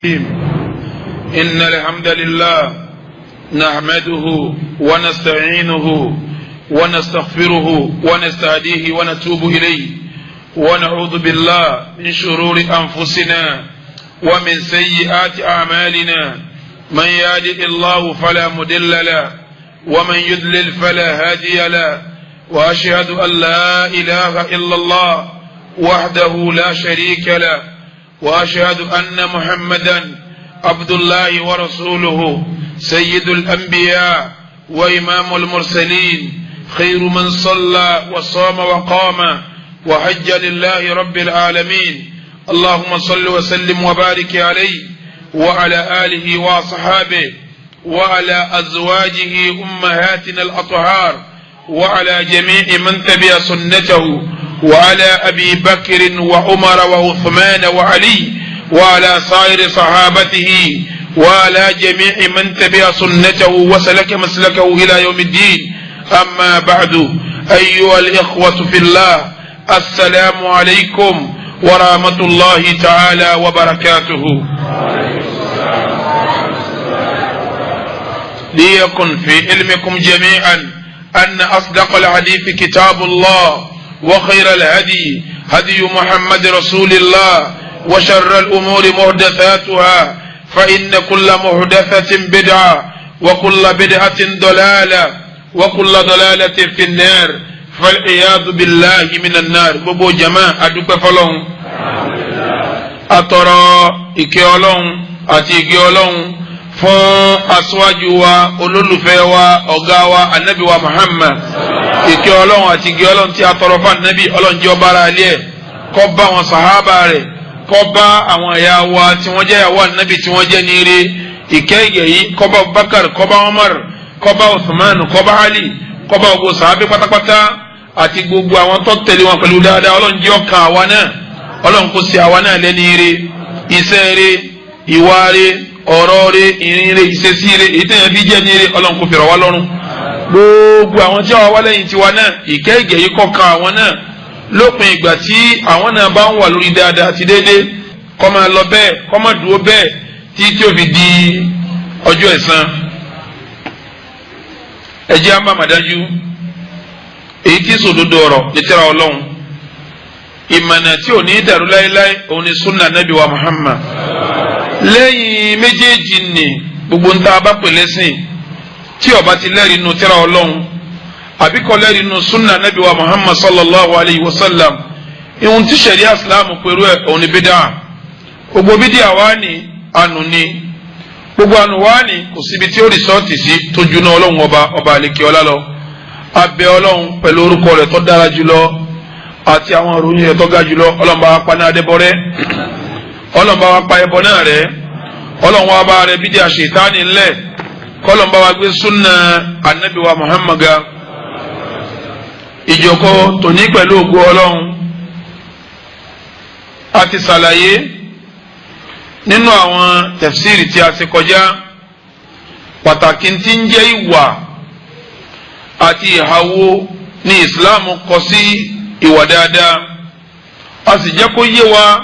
إن الحمد لله نحمده ونستعينه ونستغفره ونستهديه ونتوب إليه، ونعوذ بالله من شرور أنفسنا ومن سيئات أعمالنا. من يهده الله فلا مضل له ومن يضلل فلا هادي له، وأشهد أن لا إله إلا الله وحده لا شريك له، وأشهد أن محمدا عبد الله ورسوله، سيد الأنبياء وإمام المرسلين، خير من صلى وصام وقام وحج لله رب العالمين. اللهم صل وسلم وبارك عليه وعلى آله وصحابه وعلى أزواجه أمهاتنا الأطهار وعلى جميع من تبع سنته، وعلى أبي بكر وعمر وعثمان وعلي وعلى سائر صحابته وعلى جميع من تبع سنته وسلك مسلكه إلى يوم الدين. أما بعد، أيها الإخوة في الله، السلام عليكم ورحمة الله تعالى وبركاته. ليكن في علمكم جميعا أن أصدق الحديث كتاب الله، وخير الهدي هدي محمد رسول الله، وشر الأمور محدثاتها، فإن كل محدثة بدعة، وكل بدعة ضلالة، وكل ضلالة في النار، فالعياذ بالله من النار. Gbogbo jama, adúpẹ́ fọ́lọ́run, atọrọ ìkẹ́ Ọlọ́run àti ìgẹ́ Ọlọ́run fún aṣáájú wa, olólùfẹ́ wa, ọ̀gá wa, anabi wa Muhammad. Ìkẹ́ Ọlọ́run àti ìgẹ́ Ọlọ́run tí a tọrọ fún anabi, Ọlọ́run jẹ́ ọba ara ilé ẹ̀, kó bá àwọn sàhábà rẹ̀, kó bá àwọn ẹ̀yà wa tí wọ́n jẹ́ ìyàwó anabi tí wọ́n jẹ́ níire. Ìkẹ́ ìgẹ̀ yìí kó bá Abubakar, kó bá Umar, kó bá Uthman, kó bá Ali, kó bá gbogbo sàhábà pátápátá àti gbogbo àwọn tó tẹ̀lé wọn pẹ̀lú dáadáa. Ọlọ́run jẹ́ ọkàn àwa náà, Ọlọ́run kò sí àwa náà lẹ́ni ire, iṣẹ́ ire, ìwà ire, ọ̀rọ̀ ire, ìrìn ire, ìṣesí ire, èyí tẹ̀yàn fi jẹ́ ní ire, Ọlọ́run kò fèrè wá lọ́rùn. Gbogbo àwọn tí wọ́n wá lẹ́yìn tiwa náà, ìkẹ́ ìgẹ̀ yìí kó kan àwọn náà lópin ìgbà tí àwọn náà bá ń wà lórí dáadáa àti déédéé, kó máa lọ bẹ́ẹ̀, kó máa dúró bẹ́ẹ̀ tí tí ó fi di ọjọ́ ẹ̀san. Ẹ jẹ́ á máa mà dájú èyí tí sòdodo ọ̀rọ̀ ní tírà Ọlọ́run, ìmọ̀nà tí ò ní dàrú láéláé òun ni sunna nabi wa Muhammad. Lẹ́yìn méjèèjì ni gbogbo ń tá a bá pè lẹ́sìn tí ó bá ti lẹ́rìí nínú tírà Ọlọ́run àbí kò lẹ́rìí nínú sunna nabi wa Muhammad sallallahu alayhi wa sallam, ìhun tí sẹ̀ríà Islam pẹ̀lú ẹ̀ òun ni bídà. Gbogbo bídà wá ní ànú ni, gbogbo ànú wá ní kò síbi tí ó rìsọ́ọ̀tì sí tó juná Ọlọ́run ọba ọba àlekè ọlá lọ. Abẹ Ọlọ́run pẹ̀lú orúkọ rẹ̀ tó dára jùlọ àti àwọn ìròyìn rẹ̀ tó ga jùlọ, Ọlọ́run bá wa pa náà dẹbọrẹ, Ọlọ́run bá wa pa ẹbọ náà rẹ́, Ọlọ́run wa bá rẹ bídíà ṣètánì ńlẹ̀, kọlọn bá wa gbé súnà anabi wa Muhammad ga. Ìjókòó tòní pẹ̀lú ògo Ọlọ́run, a ti ṣàlàyé nínú àwọn tẹfsiri tí a ti kọjá pàtàkì tí ń jẹ́ ìwà àti ìhàwó ní Islam kọ sí ìwà dáadáa. A sì jẹ́ kó yé wa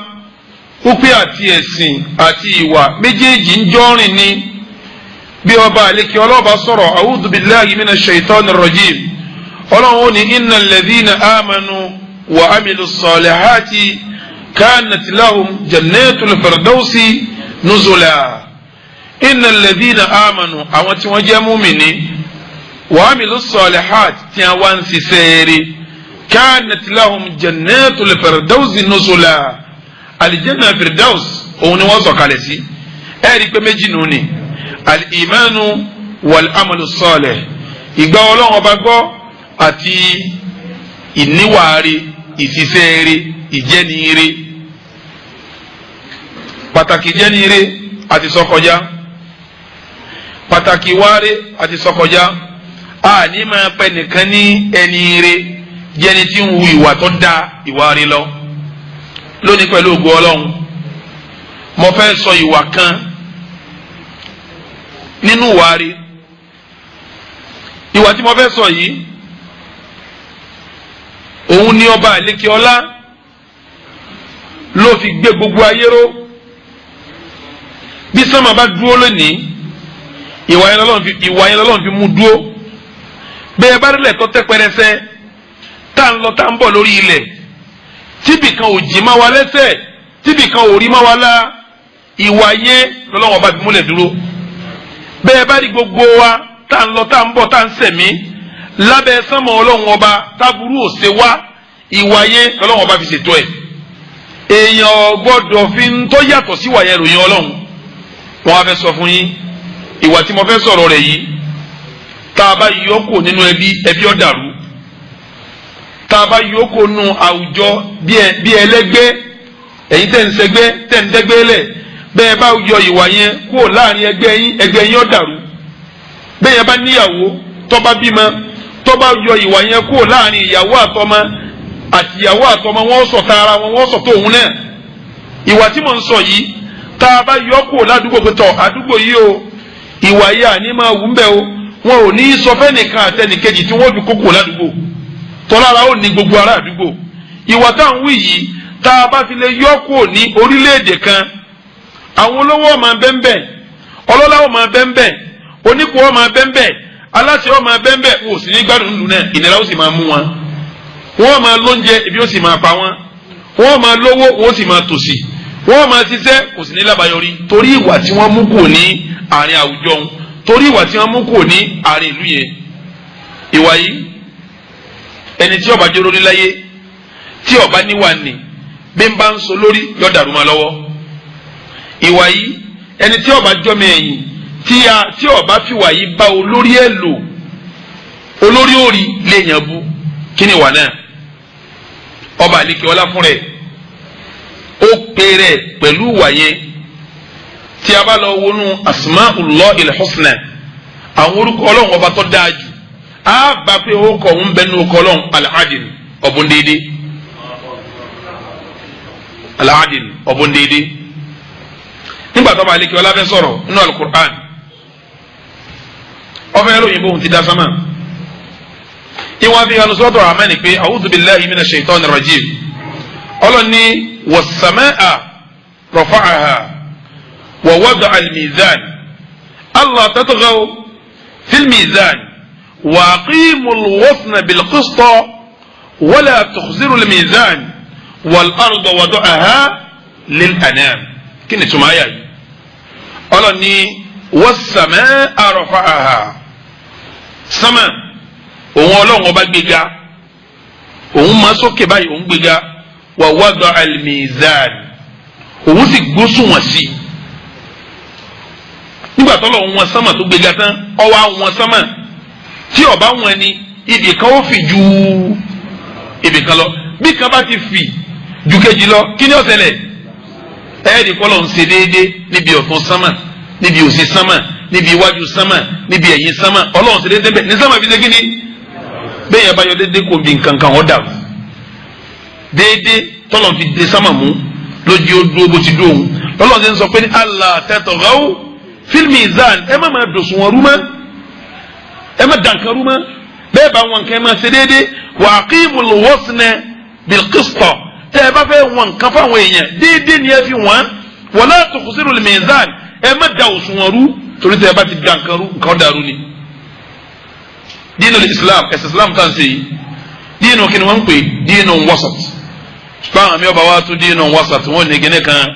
pípé àti ẹ̀sìn àti ìwà méjèèjì ń jọ́rìn ni. Bí ọba àlekè ọlọ́ọ̀bá sọ̀rọ̀, a'udhu billahi minash shaitanir rajim, Ọlọ́run ó ní innal ladhina amanu wa amilu salihati kanat lahum jannatul firdausi nuzula. Innal ladhina amanu, àwọn tí wọ́n jẹ́ múmìnì, wa amilu salihati tí wọ́n ń ṣiṣẹ́ rí, kanat lahum jannatul firdausi nuzula. Alijanna firdaus òun ni wọ́n sọ̀kalẹ̀ sí. Ẹ rí i pé méjì nù ni al-imanu wal-amalu salih, ìgbà Ọlọ́run ọba gbọ́ àti ìníwàárí, ìṣiṣẹ́rí, ìjẹniire. Pàtàkì jẹniire àti sọkọjá, pàtàkì wáre àti sọkọjá. A ní máa pẹ́ nìkan ní ẹni ire jẹni tí ń hu ìwà tó da ìwà rí lọ. Lónìí pẹ̀lú ògo Ọlọ́run, mo fẹ́ sọ ìwà kan nínú ìwà rí. Ìwà tí mo fẹ́ sọ yìí òun ni ọba àlékè ọlá ló fi gbé gbogbo ayé ró. Bí sánmà bá dúró lónìí, ìwà yẹn lọ́lọ́run fi mú dúró. Bẹ́ẹ̀ bá rí lẹ̀ tó tẹ́ pẹrẹsẹ, tá à ń lọ tá à ń bọ̀ lórí ilẹ̀, tíbì kan ò jì má wa lẹ́sẹ̀, tíbì kan ò rí má wa lá, ìwà yẹn lọ́lọ́run ọba fi múlẹ̀ dúró. Bẹ́ẹ̀ bá rí gbogbo wa tá à ń lọ tá à ń bọ̀ tá à ń sẹ̀mí lábẹ́ sánmọ̀ Ọlọ́run ọba, táburú ò ṣe wá, ìwà yẹn lọ́lọ́run ọba fi ṣètò ẹ̀. Èèyàn gbọ́dọ̀ fi ń tó yàtọ̀ sí ìwà yẹn ròyìn Ọlọ́run. Wọn á fẹ́ sọ fún yín ìwà tí mo fẹ́ sọ̀rọ̀ rẹ̀ yìí, tá a bá yọ kó nínú ẹbí, ẹbí ó dàrú. Tá a bá yọ kó nínú àwùjọ bí ẹlẹ́gbẹ́, ẹ̀yin tẹ̀ ń sẹgbẹ́ tẹ̀ ń dẹ́gbẹ́ lẹ̀, bẹ́ẹ̀ bá yọ ìwà yẹn kó láàrin ẹgbẹ́ yín, ẹgbẹ́ yín ó dàrú. Bẹ́ẹ̀ yẹn bá níyàwó, tó bá bímọ, tó bá yọ ìwà yẹn kó láàrin ìyàwó àtọmọ, àtìyàwó àtọmọ wọn sọ̀tà ara wọn, wọ́n sọ̀tà òun náà. Ìwà tí mò ń sọ yìí, tá a bá yọ kó ládùúgbò pé tọ̀ àdúgbò yìí o, ìwà yìí àní máa wù ń bẹ́ o, wọn ò ní sọ fẹ́nìkan àtẹnìkejì tí wọ́n fi kókò ládùúgbò, tọ́lára ó ní gbogbo ará àdúgbò. Ìwà tá à ń wí yìí, tá a bá fi lè yọ kó ní orílẹ̀-èdè kan, àwọn olówó máa bẹ́ńbẹ́, ọlọ́lá ó máa bẹ́ńbẹ́, onípò ó máa bẹ́ńbẹ́, aláṣẹ ó máa bẹ́ńbẹ́, wọn ò sì ní gbádùn lù náà, ìnira ó sì máa mú wọn. Wọ́n máa lóúnjẹ, ibi ó sì máa pa wọ́n. Wọ́n máa lówó, wọ́n sì máa tòṣì. Wọ́n máa ṣiṣẹ́, kò sì ní lábàáyọrí, torí ìwà tí wọ́n mú kò ní àárín àwùjọ wọn, torí ìwà tí wọ́n mú kò ní àárín ìlú yẹn. Ìwà yìí, ẹni tí ó bá jẹ́ olórí láyé, tí ó bá níwà ní, bí n bá ń sọ lórí, yọ dàrú ma lọ́wọ́. Ìwà yìí, ẹni tí ó bá jọ́mi ẹ̀yìn, tí ó bá fìwà yìí bá olórí ẹ̀ lò, olórí òrì lè yàn bú. Kí ni ìwà náà? Ọba àlekè ọlá fún rẹ̀, ó pè rẹ̀ pẹ̀lú ìwà yẹn. Tí a bá lọ wọnú Asma'ullahil Husna, àwọn orúkọ Ọlọ́run ọba tó dáa jù, á bá pé ó kọ̀ ń bẹnu ọkọ̀ Ọlọ́run Al-Adil, ọ̀bùn déédé. Al-Adil, ọ̀bùn déédé. Nígbà tó bá àlekè ọlá fẹ́ sọ̀rọ̀ nínú Al-Qur'an, ọfẹ́ ròyìn bóun ti dá sámà, ìwọ̀n fi hàn sọ́tọ̀ àmẹ́ni pé a'udhu billahi minash shaitani rajim. Ọlọ́ni was-samaa rafa'aha wa wada'a al-mizan alla tatghaw fil mizan wa aqimul wazna bil qist wa la tukhsiru al-mizan wal arda wada'aha lil anam. Kí ni tuma ayà yìí? Ọlọ́ni was-samaa rafa'aha, sama òun Ọlọ́run ọba gbéga, òun máa sókè báyìí, òun gbéga, wà wàdà al-mizan, òun sì gbósùnwọ̀n sí. Nígbà tó lọ wọn sánmà tó gbéga tán, ọwọ́ àwọn sánmà tí ọba wọn ni ibì kan ó fì ju ibì kan lọ. Bí kan bá ti fì ju kejì lọ, kí ni ó ṣẹlẹ̀? Ẹ̀ẹ́dì kọ́ ló ń ṣe déédéé níbi ọ̀tún sánmà, níbi òsì sánmà, níbi iwájú sánmà, níbi ẹ̀yìn sánmà. Ọlọ́run ṣe déédéé bẹ́ẹ̀ ní sánmà fi ṣe kí ni? Bẹ́ẹ̀ yẹn bá yọ déédéé kò bí nǹkan kan ọ̀ dàrú. Déédéé tọ́lọ̀ fi dé sánmà mú lójú ó dúró bó ti dúró òun. Lọ́lọ́run ṣe ń sọ pé ní Allah tatghaw fil mizan, ẹ má máa dòsùn wọn rú mọ́, ẹ má dànkan rú mọ́, bẹ́ẹ̀ bá wọn kẹ́ máa ṣe déédéé. Wa aqimul wazna bil qist, tẹ́ ẹ bá fẹ́ wọn nǹkan fáwọn èèyàn déédéé ni ẹ fi wọ́n. Wala tukhsirul mizan, ẹ má da òṣùwọ̀n rú, torí tẹ́ ẹ bá ti da nǹkan rú, nǹkan dàrú ni. Dínú Islam, ẹ̀sìn Islam tá à ń ṣe yìí, dínú kí ni wọ́n ń pè? Dínú wasat. Báwọn àmì ọba wa tún dínú wasat, wọ́n ní gẹ́nẹ́ kan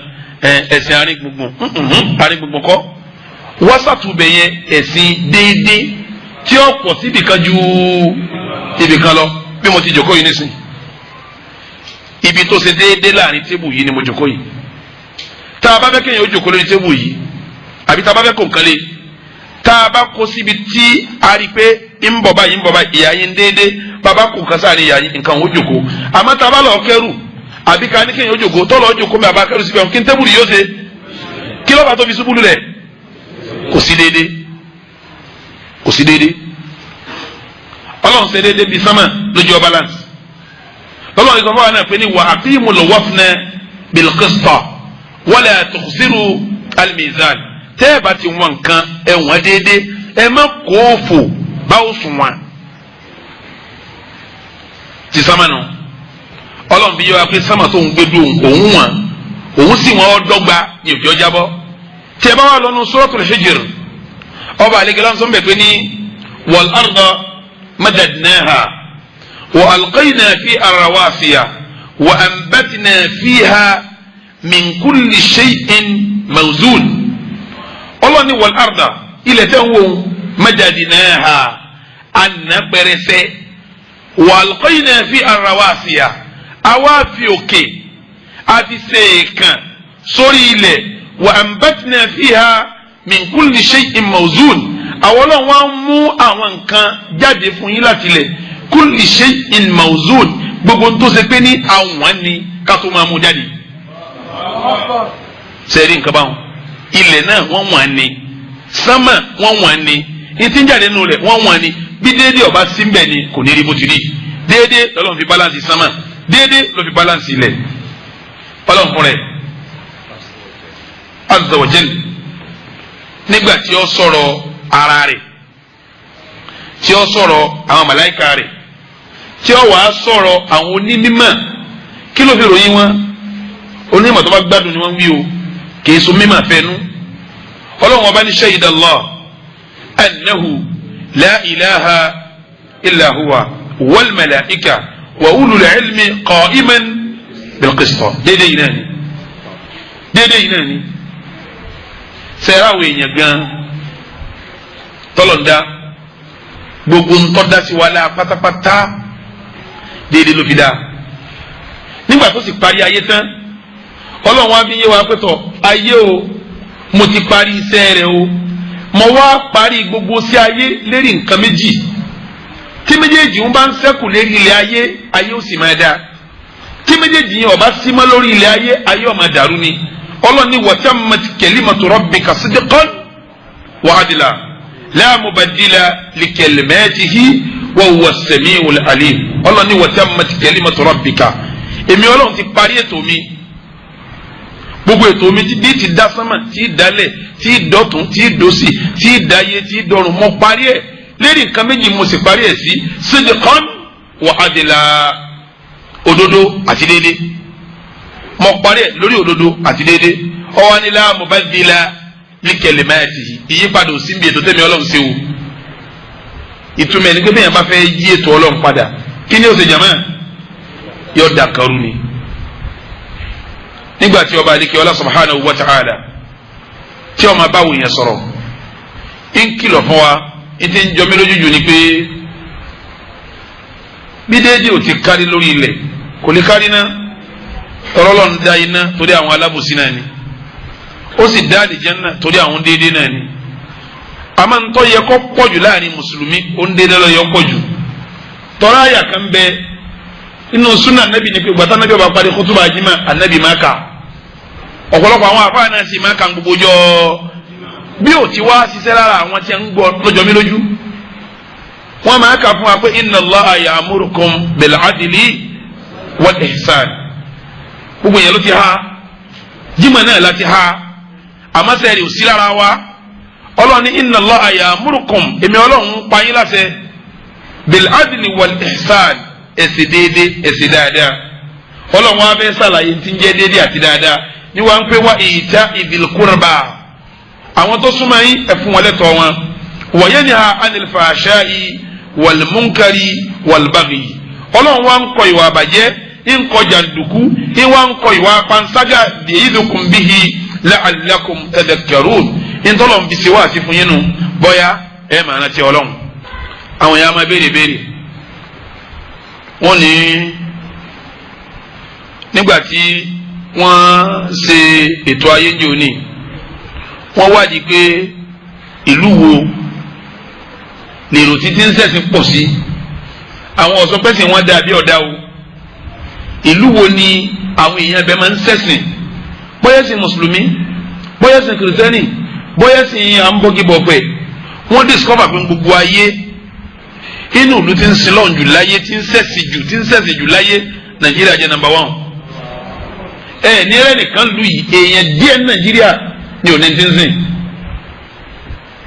ẹ̀sìn àárín gbùngbùn, àárín gbùngbùn kọ́. Wasatu bẹ̀ yẹn ẹ̀sìn déédéé tí ó pọ̀ sí ibìkan ju ibìkan lọ. Bí mo ti jòkó yìí nísìn, ibi tó ṣe déédéé láàrin tébù yìí ni mo jòkó yìí. Tá a bá fẹ́ kéèyàn ó jòkó lórí tébù yìí, àbí tá a bá fẹ́ kó nǹkan lé, tá a bá kó síbi tí a rí pé ń bọ̀ báyìí, ń bọ̀ báyìí, ìyá yín déédéé, bàbá kó nǹkan sáà ní ìyá yín, nǹkan ó jòkó. Àmọ́ tá a bá lọ kẹ́rù, àbí ká ní kéèyàn ó jòkó, tọ́lọ̀ ó jòkó mi àbá kẹ́rù síbi kí n tébù yìí ó ṣe, kí ló bá tó fi ṣubú lulẹ̀? Kò sí déédéé, kò sí déédéé. Ọlọ́run ṣe déédéé bíi sánmà lójú ọ balance. Lọ́lọ́run sọ fún wa náà pé ní wa aqimul wazna bil qist wala tukhsiru al mizan. Tẹ́ ẹ bá ti wọ́n nǹkan ẹ wọ́n déédéé, ẹ má kó òfò báwo sùn wọn. Ti sánmà nù, Ọlọ́run fi yọ wa pé sánmà tó ń gbé dùn òun wọn, òun sì wọ́n dọ́gba ní òjò jábọ́. Tí ẹ bá wà lọ́nu Suratul Hijr, ọba àlekèlá ń sọ bẹ́ẹ̀ pé ní wal arda madadnaha wa alqayna fiha rawasiya wa anbatna fiha min kulli shay'in mawzun. Ọlọ́ni wal arda, ilẹ̀ tẹ́ ń wò, madadnaha, àná pẹrẹsẹ, wa alqayna fiha rawasiya, àwa fi òkè àfi ṣe èèkàn sórí ilẹ̀, wa anbatna fiha min kulli shay'in mawzun. Àwọn Ọlọ́run wá ń mú àwọn nǹkan jáde fún yín láti ilẹ̀. Kulli shay'in mawzun, gbogbo tó ṣe pé ní àwọn ni ká tó máa mú jáde. Sẹ́ẹ̀rí nǹkan báwọn? Ilẹ̀ náà wọ́n wọ̀n ni, sánmà wọ́n wọ̀n ni, ìtí ń jáde nínú rẹ̀ wọ́n wọ̀n ni. Bí déédéé ọba síbẹ̀ ni kò ní rí bó ti rí. Déédéé lọ́lọ́run fi balance sánmà, déédéé ló fi balance ilẹ̀. Ọlọ́run fún rẹ̀ azza wa jal, nígbà tí ó sọ̀rọ̀ ara rẹ̀, tí ó sọ̀rọ̀ àwọn màláìka rẹ̀, tí ó wàá sọ̀rọ̀ àwọn onímọ̀, kí ló fi ròyìn wọn? Onímọ̀ tó bá gbádùn ni wọ́n wí o, kì í so mímọ̀ fẹ́nu. Ọlọ́run ọba ní shahida Allah annahu la ilaha illa huwa wal malaika wa ulul ilmi qa'iman bil qist. Déédéé yìí náà ni, déédéé yìí náà ni. Sẹ́yìn àwọn èèyàn gan tọ́lọ̀ ń dá gbogbo ń tọ́ da sí wa la pátápátá, déédéé ló fi dá. Nígbà tó sì parí ayé tán, Ọlọ́run wá fi yé wa pẹ́tọ̀ ayé o, mo ti parí iṣẹ́ rẹ̀ o, mo wá parí gbogbo sí ayé lérí nǹkan méjì. Tí méjèèjì ń bá ń ṣẹ́kù lérí ilẹ̀ ayé, ayé ó sì máa dáa. Tí méjèèjì yẹn ọba sí mọ́ lórí ilẹ̀ ayé, ayé ó máa dàrú ni. Ọlọ́run ní wa tammat kalimatu rabbika sidqan wa adla la mubaddila li kalimatihi wa huwa as-sami'ul alim. Ọlọ́run ní wa tammat kalimatu rabbika, èmi Ọlọ́run ti parí ètò mi, gbogbo ètò mi bí ti dá sánmà, tí dálẹ̀, tí dọ̀tún, tí dòsì, tí dáyé, tí dọ̀run, mo parí ẹ̀ lérí nǹkan méjì. Mo sì parí ẹ̀ sí sidqan wa adla, òdodo àti déédéé. Mo parí ẹ̀ lórí òdodo àti déédéé. Ọwọ́ ni la mubaddila li kalimatihi, ìyípadà òsín bí ètò tẹ̀mí Ọlọ́run ṣe o. Ìtumọ̀ ẹni pé bẹ́ẹ̀ yẹn bá fẹ́ yí ètò Ọlọ́run padà, kí ni ó ṣe jàmá? Yóò dà karu ni. Nígbà tí ọba adike ọlá subhanahu wa ta'ala tí ọmọ báwo yẹn sọ̀rọ̀, ń kìlọ̀ fún wa, ń ti ń jọ mí lójú jù ni pé bí déédéé ò ti kárí lórí ilẹ̀, kò lè kárí náà. Tọrọlọ́ ń dá iná torí àwọn alábòsí náà ni, ó sì dá àlìjánnà torí àwọn déédéé náà ni. Àmọ́ ń tọ́ yẹ kó pọ̀jù láàrin mùsùlùmí, ó ń déédéé lọ yẹ pọ̀jù. Tọ́lá àyà kan bẹ inú súnà anabi ni pé gbàtà anabi ọba parí kútúbà jimá, anabi máa kà. Ọ̀pọ̀lọpọ̀ àwọn àfáà náà sì máa kà gbogbo jọ. Bí ò ti wá ṣiṣẹ́ lára àwọn tí ń gbọ́ lọ́jọ́ mi lójú, wọ́n máa kà fún wa pé inna Allaha ya'murukum bil adli wal ihsan. Gbogbo yẹn ló ti ha, jimá náà láti ha, àmọ́ sẹ́ẹ̀rì ò sí lára wa. Ọlọ́run ní inna Allaha ya'murukum, èmi Ọlọ́run pa yín láṣẹ, bil adli wal ihsan, ẹ̀sìn déédéé, ẹ̀sìn dáadáa. Ọlọ́run wa fẹ́ sàlàyé tí ń jẹ́ déédéé àti dáadáa ní wàá ń pè wá ita'i dhil qurba, àwọn tó súnmọ́ yín, ẹ fún wọn lẹ́tọ̀ọ́ wọn, wa yanha anil fahsha'i wal munkari wal baghi. Ọlọ́run wa ń kọ ìwà àbàjẹ́, ń kọ jàǹdùkú, ń wá ń kọ ìwà panṣágà. Ya'idukum bihi la'allakum tadhakkarun. Ntọ́lọ̀ ń fi ṣe wáàsí fún yín nu, bọ́yá ẹ máa rántí Ọlọ́run. Àwọn yàrá máa béèrè béèrè, wọ́n ní nígbà tí wọ́n ṣe ètò ayé ń jò ní, wọ́n wádìí pé ìlú wo lèrò títí ń ṣẹ̀sìn pọ̀ sí. Àwọn ọ̀sọ́ pẹ́sìn wọn dà bí ọ̀dà o. Ìlú wo ni àwọn èèyàn bẹ́ẹ̀ máa ń ṣẹ̀sìn, bóyá sìn mùsùlùmí, bóyá sìn kìrìsìtẹ́nì, bóyá sìn àǹbọ̀gìbọ̀pẹ̀? Wọ́n discover pé gbogbo ayé, inú ìlú tí ń sin lọ́n jù láyé, tí ń ṣẹ̀sìn jù, tí ń ṣẹ̀sìn jù láyé, Nàìjíríà jẹ́ number one. Ẹ ní ẹnìkan lu yìí, èèyàn díẹ̀ ní Nàìjíríà ní òní tí ń sìn,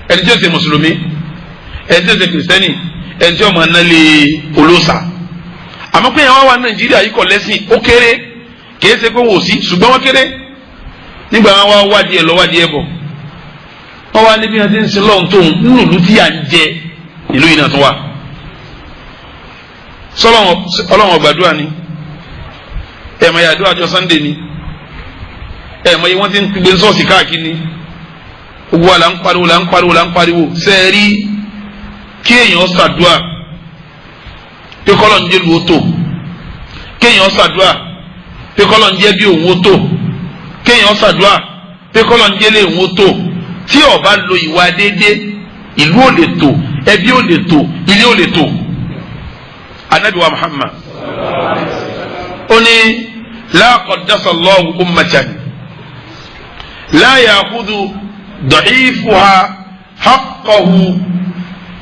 ẹni tí ó ṣe mùsùlùmí, ẹni tí ó ṣe kìrìsìtẹ́nì, ẹni tí ó máa ná lé olóòṣà. Àmọ́ pé àwọn wà ní Nàìjíríà yìí kọ̀ lẹ́sìn, ó kéré. Kìí ṣe pé wò sí, ṣùgbọ́n wọ́n kéré. Nígbà wọn wá wádìí ẹ̀ lọ, wádìí ẹ̀ bọ̀. Wọ́n wá níbi wọn ti ń sin lọ́hùn tóun nínú ìlú tí à ń jẹ ìlú yìí náà tó wà. Sọlọ́wọ́n ọ̀gbàdúrà ni, ẹ̀mọ̀ yà àdúrà jọ Sunday ni, ẹ̀mọ̀ yìí wọ́n ti ń gbé sọ́ọ̀sì káàkiri ni. Gbogbo wa là ń pariwo là ń pariwo là ń pariwo. Sẹ́ẹ̀rí kí èèyàn ṣàdúà pé kọ́lọ̀ ń jẹ́ lu ó tó, kéèyàn ṣàdúà pé kọ́lọ̀ ń jẹ́ bí òun ó tó, kéèyàn ṣàdúà pé kọ́lọ̀ ń jẹ́ lé òun ó tó. Tí ó bá lo ìwà déédéé, ìlú ò lè tò, ẹbí ò lè tò, ilé ò lè tò. Anabi wa Muhammad ó ní la qaddasa Allahu ummatan la ya'khudhu da'ifuha haqqahu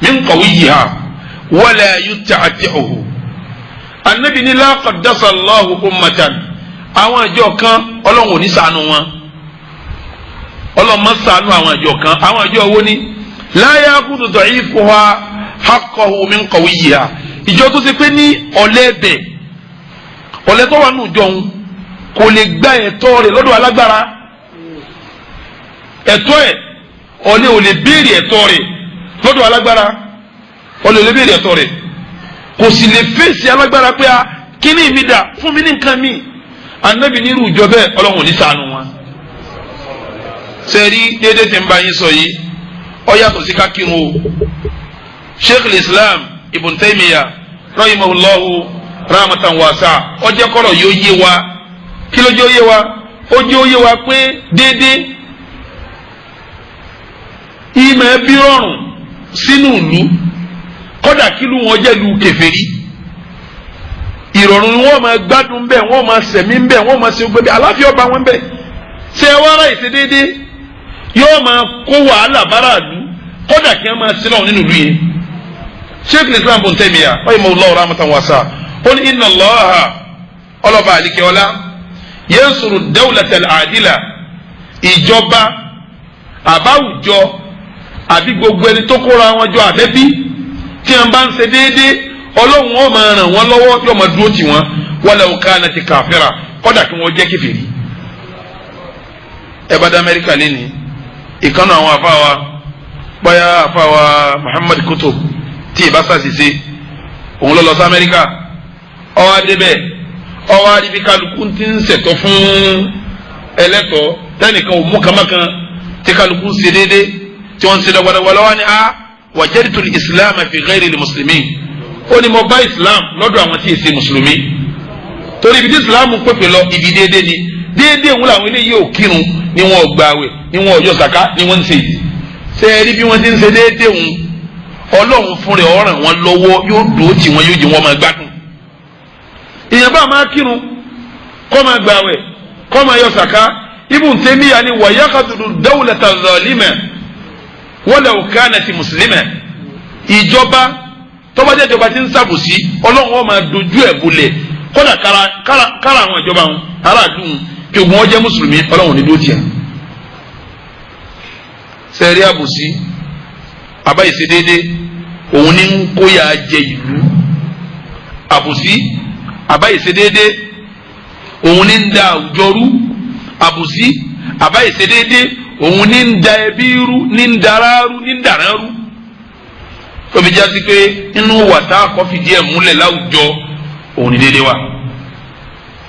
min qawiyyiha wala yuta'ti'uhu. Anabi ní la qaddasa Allahu ummatan, àwọn àjọ kan Ọlọ́run ò ní ṣàánú wọn, Ọlọ́run má ṣàánú àwọn àjọ kan. Àwọn àjọ wo ni? La ya'khudhu da'ifuha haqqahu min qawiyyiha, ìjọ tó ṣe pé ní ọ̀lẹ ẹbẹ̀ ọ̀lẹ tó wà nù jọ òun kò lè gba ẹ̀tọ́ rẹ̀ lọ́dọ̀ alágbára. Ẹ̀tọ́ ẹ̀ ọ̀lẹ ò lè béèrè ẹ̀tọ́ rẹ̀ lọ́dọ̀ alágbára, ọ̀lẹ ò lè béèrè ẹ̀tọ́ rẹ̀, kò sì lè fèsì alágbára pé a kíní mi dà fún mi ní nǹkan mi. Anabi nírú ìjọ bẹ́ẹ̀ Ọlọ́run ò ní ṣàánú wọn. Sẹ́ẹ̀rí déédéé tí ń bá yín sọ yìí, ó yàtọ̀ sí ká kírun o. Sheikh Islam Ibn Taymiyyah rahimahullahu rahmatan wasa, ó jẹ́ kọ́rọ̀ yóò yé wa. Kí ló jẹ́ ó yé wa? Ó jẹ́ ó yé wa pé déédéé ìmọ̀ ẹbí rọrùn sínú ìlú, kódà kílù wọn jẹ́ lu kèfèrí, ìrọ̀rùn ni wọ́n máa gbádùn bẹ́ẹ̀, wọ́n máa sẹ̀mí bẹ́ẹ̀, wọ́n máa ṣe gbẹ́bẹ́, àláfíà ọba wọn bẹ́ẹ̀. Ṣé ẹ wá ara ìṣe déédéé yóò máa kó wàhálà bára ìlú, kódà kí wọ́n máa sílọ̀ nínú ìlú yẹn. Sheikh Islam Ibn Taymiyyah rahimahullahu rahmatan wasa ó ní inna Allaha, ọlọ́ba àlìkẹ́ọ́lá, yansuru dawlata al-adila, ìjọba àbáwùjọ àbí gbogbo ẹni tó kóra wọn jọ àbẹ́bí tí wọn bá ń ṣe déédéé, Ọlọ́run ó máa ràn wọ́n lọ́wọ́, yóò máa dúró tì wọ́n, walau kanat kafira, kódà kí wọ́n jẹ́ kèfèrí. Ẹ bá dé Amẹ́ríkà lẹ́ni, ìkànnì àwọn àfáwa báyà àfáwa Muhammad Kutub tí ìbá sàṣìṣe, òun lọ lọ sí Amẹ́ríkà, ó wá débẹ̀, ó wá rí bí kálukú ti ń ṣẹ̀tọ́ fún ẹlẹ́tọ̀ọ́, tẹ́nìkan ò mú kàmákan, tí kálukú ń ṣe déédéé, tí wọ́n ń ṣe dọ́gbadọ́gba lọ́wọ́ ni a wajadtu al-islam fi ghayri al-muslimin. Ó ní mo bá islam lọ́dọ̀ àwọn tí ì ṣe mùsùlùmí, torí ibi tí islam pèpè lọ ibi déédéé ni. Déédéé òun làwọn eléyìí ò kírun ni wọn ò gbààwẹ̀ ni wọn ò yọ sàká ni wọ́n ń ṣe yìí. Ṣé ẹ rí bí wọ́n ti ń ṣe déédéé òun, Ọlọ́run fún rẹ̀ ọ̀ràn wọn lọ́wọ́, yóò dúró tì wọ́n, yóò jẹ́ wọn máa gbádùn. Èèyàn bá máa kírun, kó máa gbààwẹ̀, kó máa yọ sàká. Ibn Taymiyyah ni wa yaqtudu dawlata zalima walau kanat muslima, ìjọba tó bá jẹ́ ìjọba tí ń ṣàbòsí, Ọlọ́run ó máa dojú ẹ̀ bolẹ̀, kódà kára àwọn ìjọba wọn aráàlú kí ogun wọn jẹ́ mùsùlùmí, Ọlọ́run ní dúró tiẹ̀. Sẹ́ẹ̀rí àbòsí àbáyèsí déédéé òun ní ń kóyà jẹ ìlú. Àbòsí àbáyèsí déédéé òun ní ń da àwùjọ rú. Àbòsí àbáyèsí déédéé òun ní ń da ẹbí rú, ní ń dara rú, ní ń dàrá rú. Tóbi jásí pé inú wàtá kọfìdí ẹ̀ múlẹ̀ láwùjọ òun ní déédéé wa.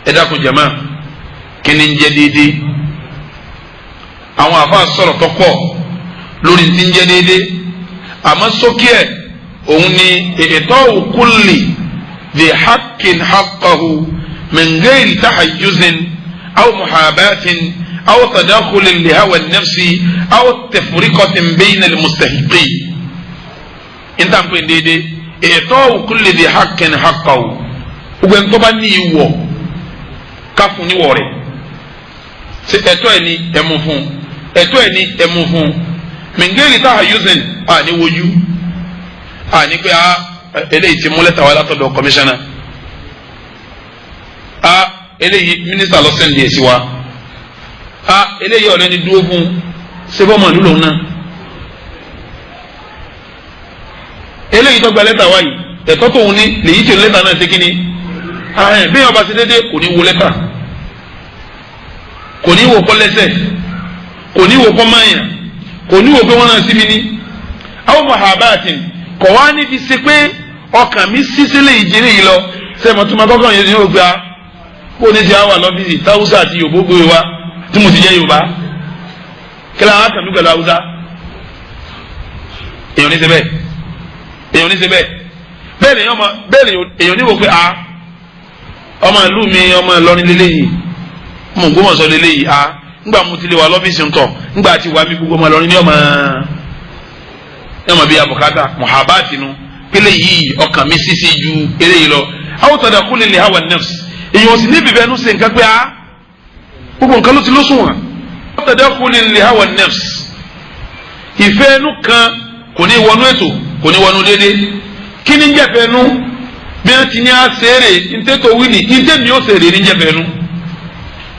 Ẹ dákun jàmá, kí ni ń jẹ́ déédéé? Àwọn àfa sọ̀rọ̀ tó pọ̀ lórí ti ń jẹ́ déédéé, àmọ́ sókè ẹ̀ òun ni i'ta'u kulli dhi haqqin haqqahu min ghairi tahayyuzin aw muhabatin aw tadakhulin li hawa an-nafsi aw tafriqatin bayna al-mustahiqin. Níta ń pè déédéé, i'ta'u kulli dhi haqqin haqqahu, gbogbo ẹni tó bá ní ìwọ̀ ká fún níwọ̀ rẹ̀. Ṣe ẹ̀tọ́ ẹ̀ ní ẹ̀mú fún, ẹ̀tọ́ ẹ̀ ní ẹ̀mú fún, min ghairi tahayyuzin, àní wojú àní pé a eléyìí ti mú lẹ́tà wá látọ̀dọ̀ kọmíṣánná, a eléyìí mínísítà lọ send ẹ̀ sí wa, a eléyìí ọ̀rẹ́ ni dúró fún sẹ́fọ́mọ̀ nílò náà, eléyìí tó gba lẹ́tà wáyìí ẹ̀tọ́ tóun ní lèyí tí lẹ́tà náà ṣe kíni bí ọba ṣe déédéé kò ní wo lẹ́tà, kò ní wo kọ́ lẹ́sẹ̀, kò ní wo kọ́ máyà, Kò ní wò pé wọ́n náà sí mi ní. Aw muhabatin, kò wá níbi ṣe pé ọkàn mi sísílẹ̀ ìjìnlẹ̀ yìí lọ. Sẹ́mi tó máa kọ́kọ́ yẹn ní ògbà kó ní ti àwọn lọ́fíìsì táwùsà àti Yorùbá gbé wa tí mo ti jẹ́ Yorùbá, kí lóun àkànmí pẹ̀lú Haúsá? Èèyàn ní ṣe bẹ́ẹ̀, èèyàn ní ṣe bẹ́ẹ̀. Bẹ́ẹ̀ lèèyàn ma, bẹ́ẹ̀ lèèyàn ní wò pé a ọmọ ìlú mi, ọmọ Ìlọrin lélẹ́yìí, mo Ògbómọ̀ṣọ́ lélẹ́yìí, a ńgbà mo ti lè wà lọ́fíìsì ńtọ̀, ńgbà tí wà mí gbogbo ọmọ Ìlọrin ní ọmọ ní ọmọ bíi abùkátà muhabati nu pélé yìí, ọkàn mi sísè ju eléyìí lọ. Aw tadakhuli li hawa nafs, èèyàn sì ní bìbẹ́ nu ṣe nǹkan pé a gbogbo nǹkan ló ti lóṣùn wọn. Aw tadakhuli li hawa nafs, ìfẹ́ ẹnu kan kò ní wọnú ètò, kò ní wọnú déédéé. Kí ni ń jẹ́ fẹ́ nu? Bí wọ́n ti ní a ṣeré ntẹ́tò wíìlì ntẹ́mi ó ṣeré ní jẹ́ fẹ́ nu,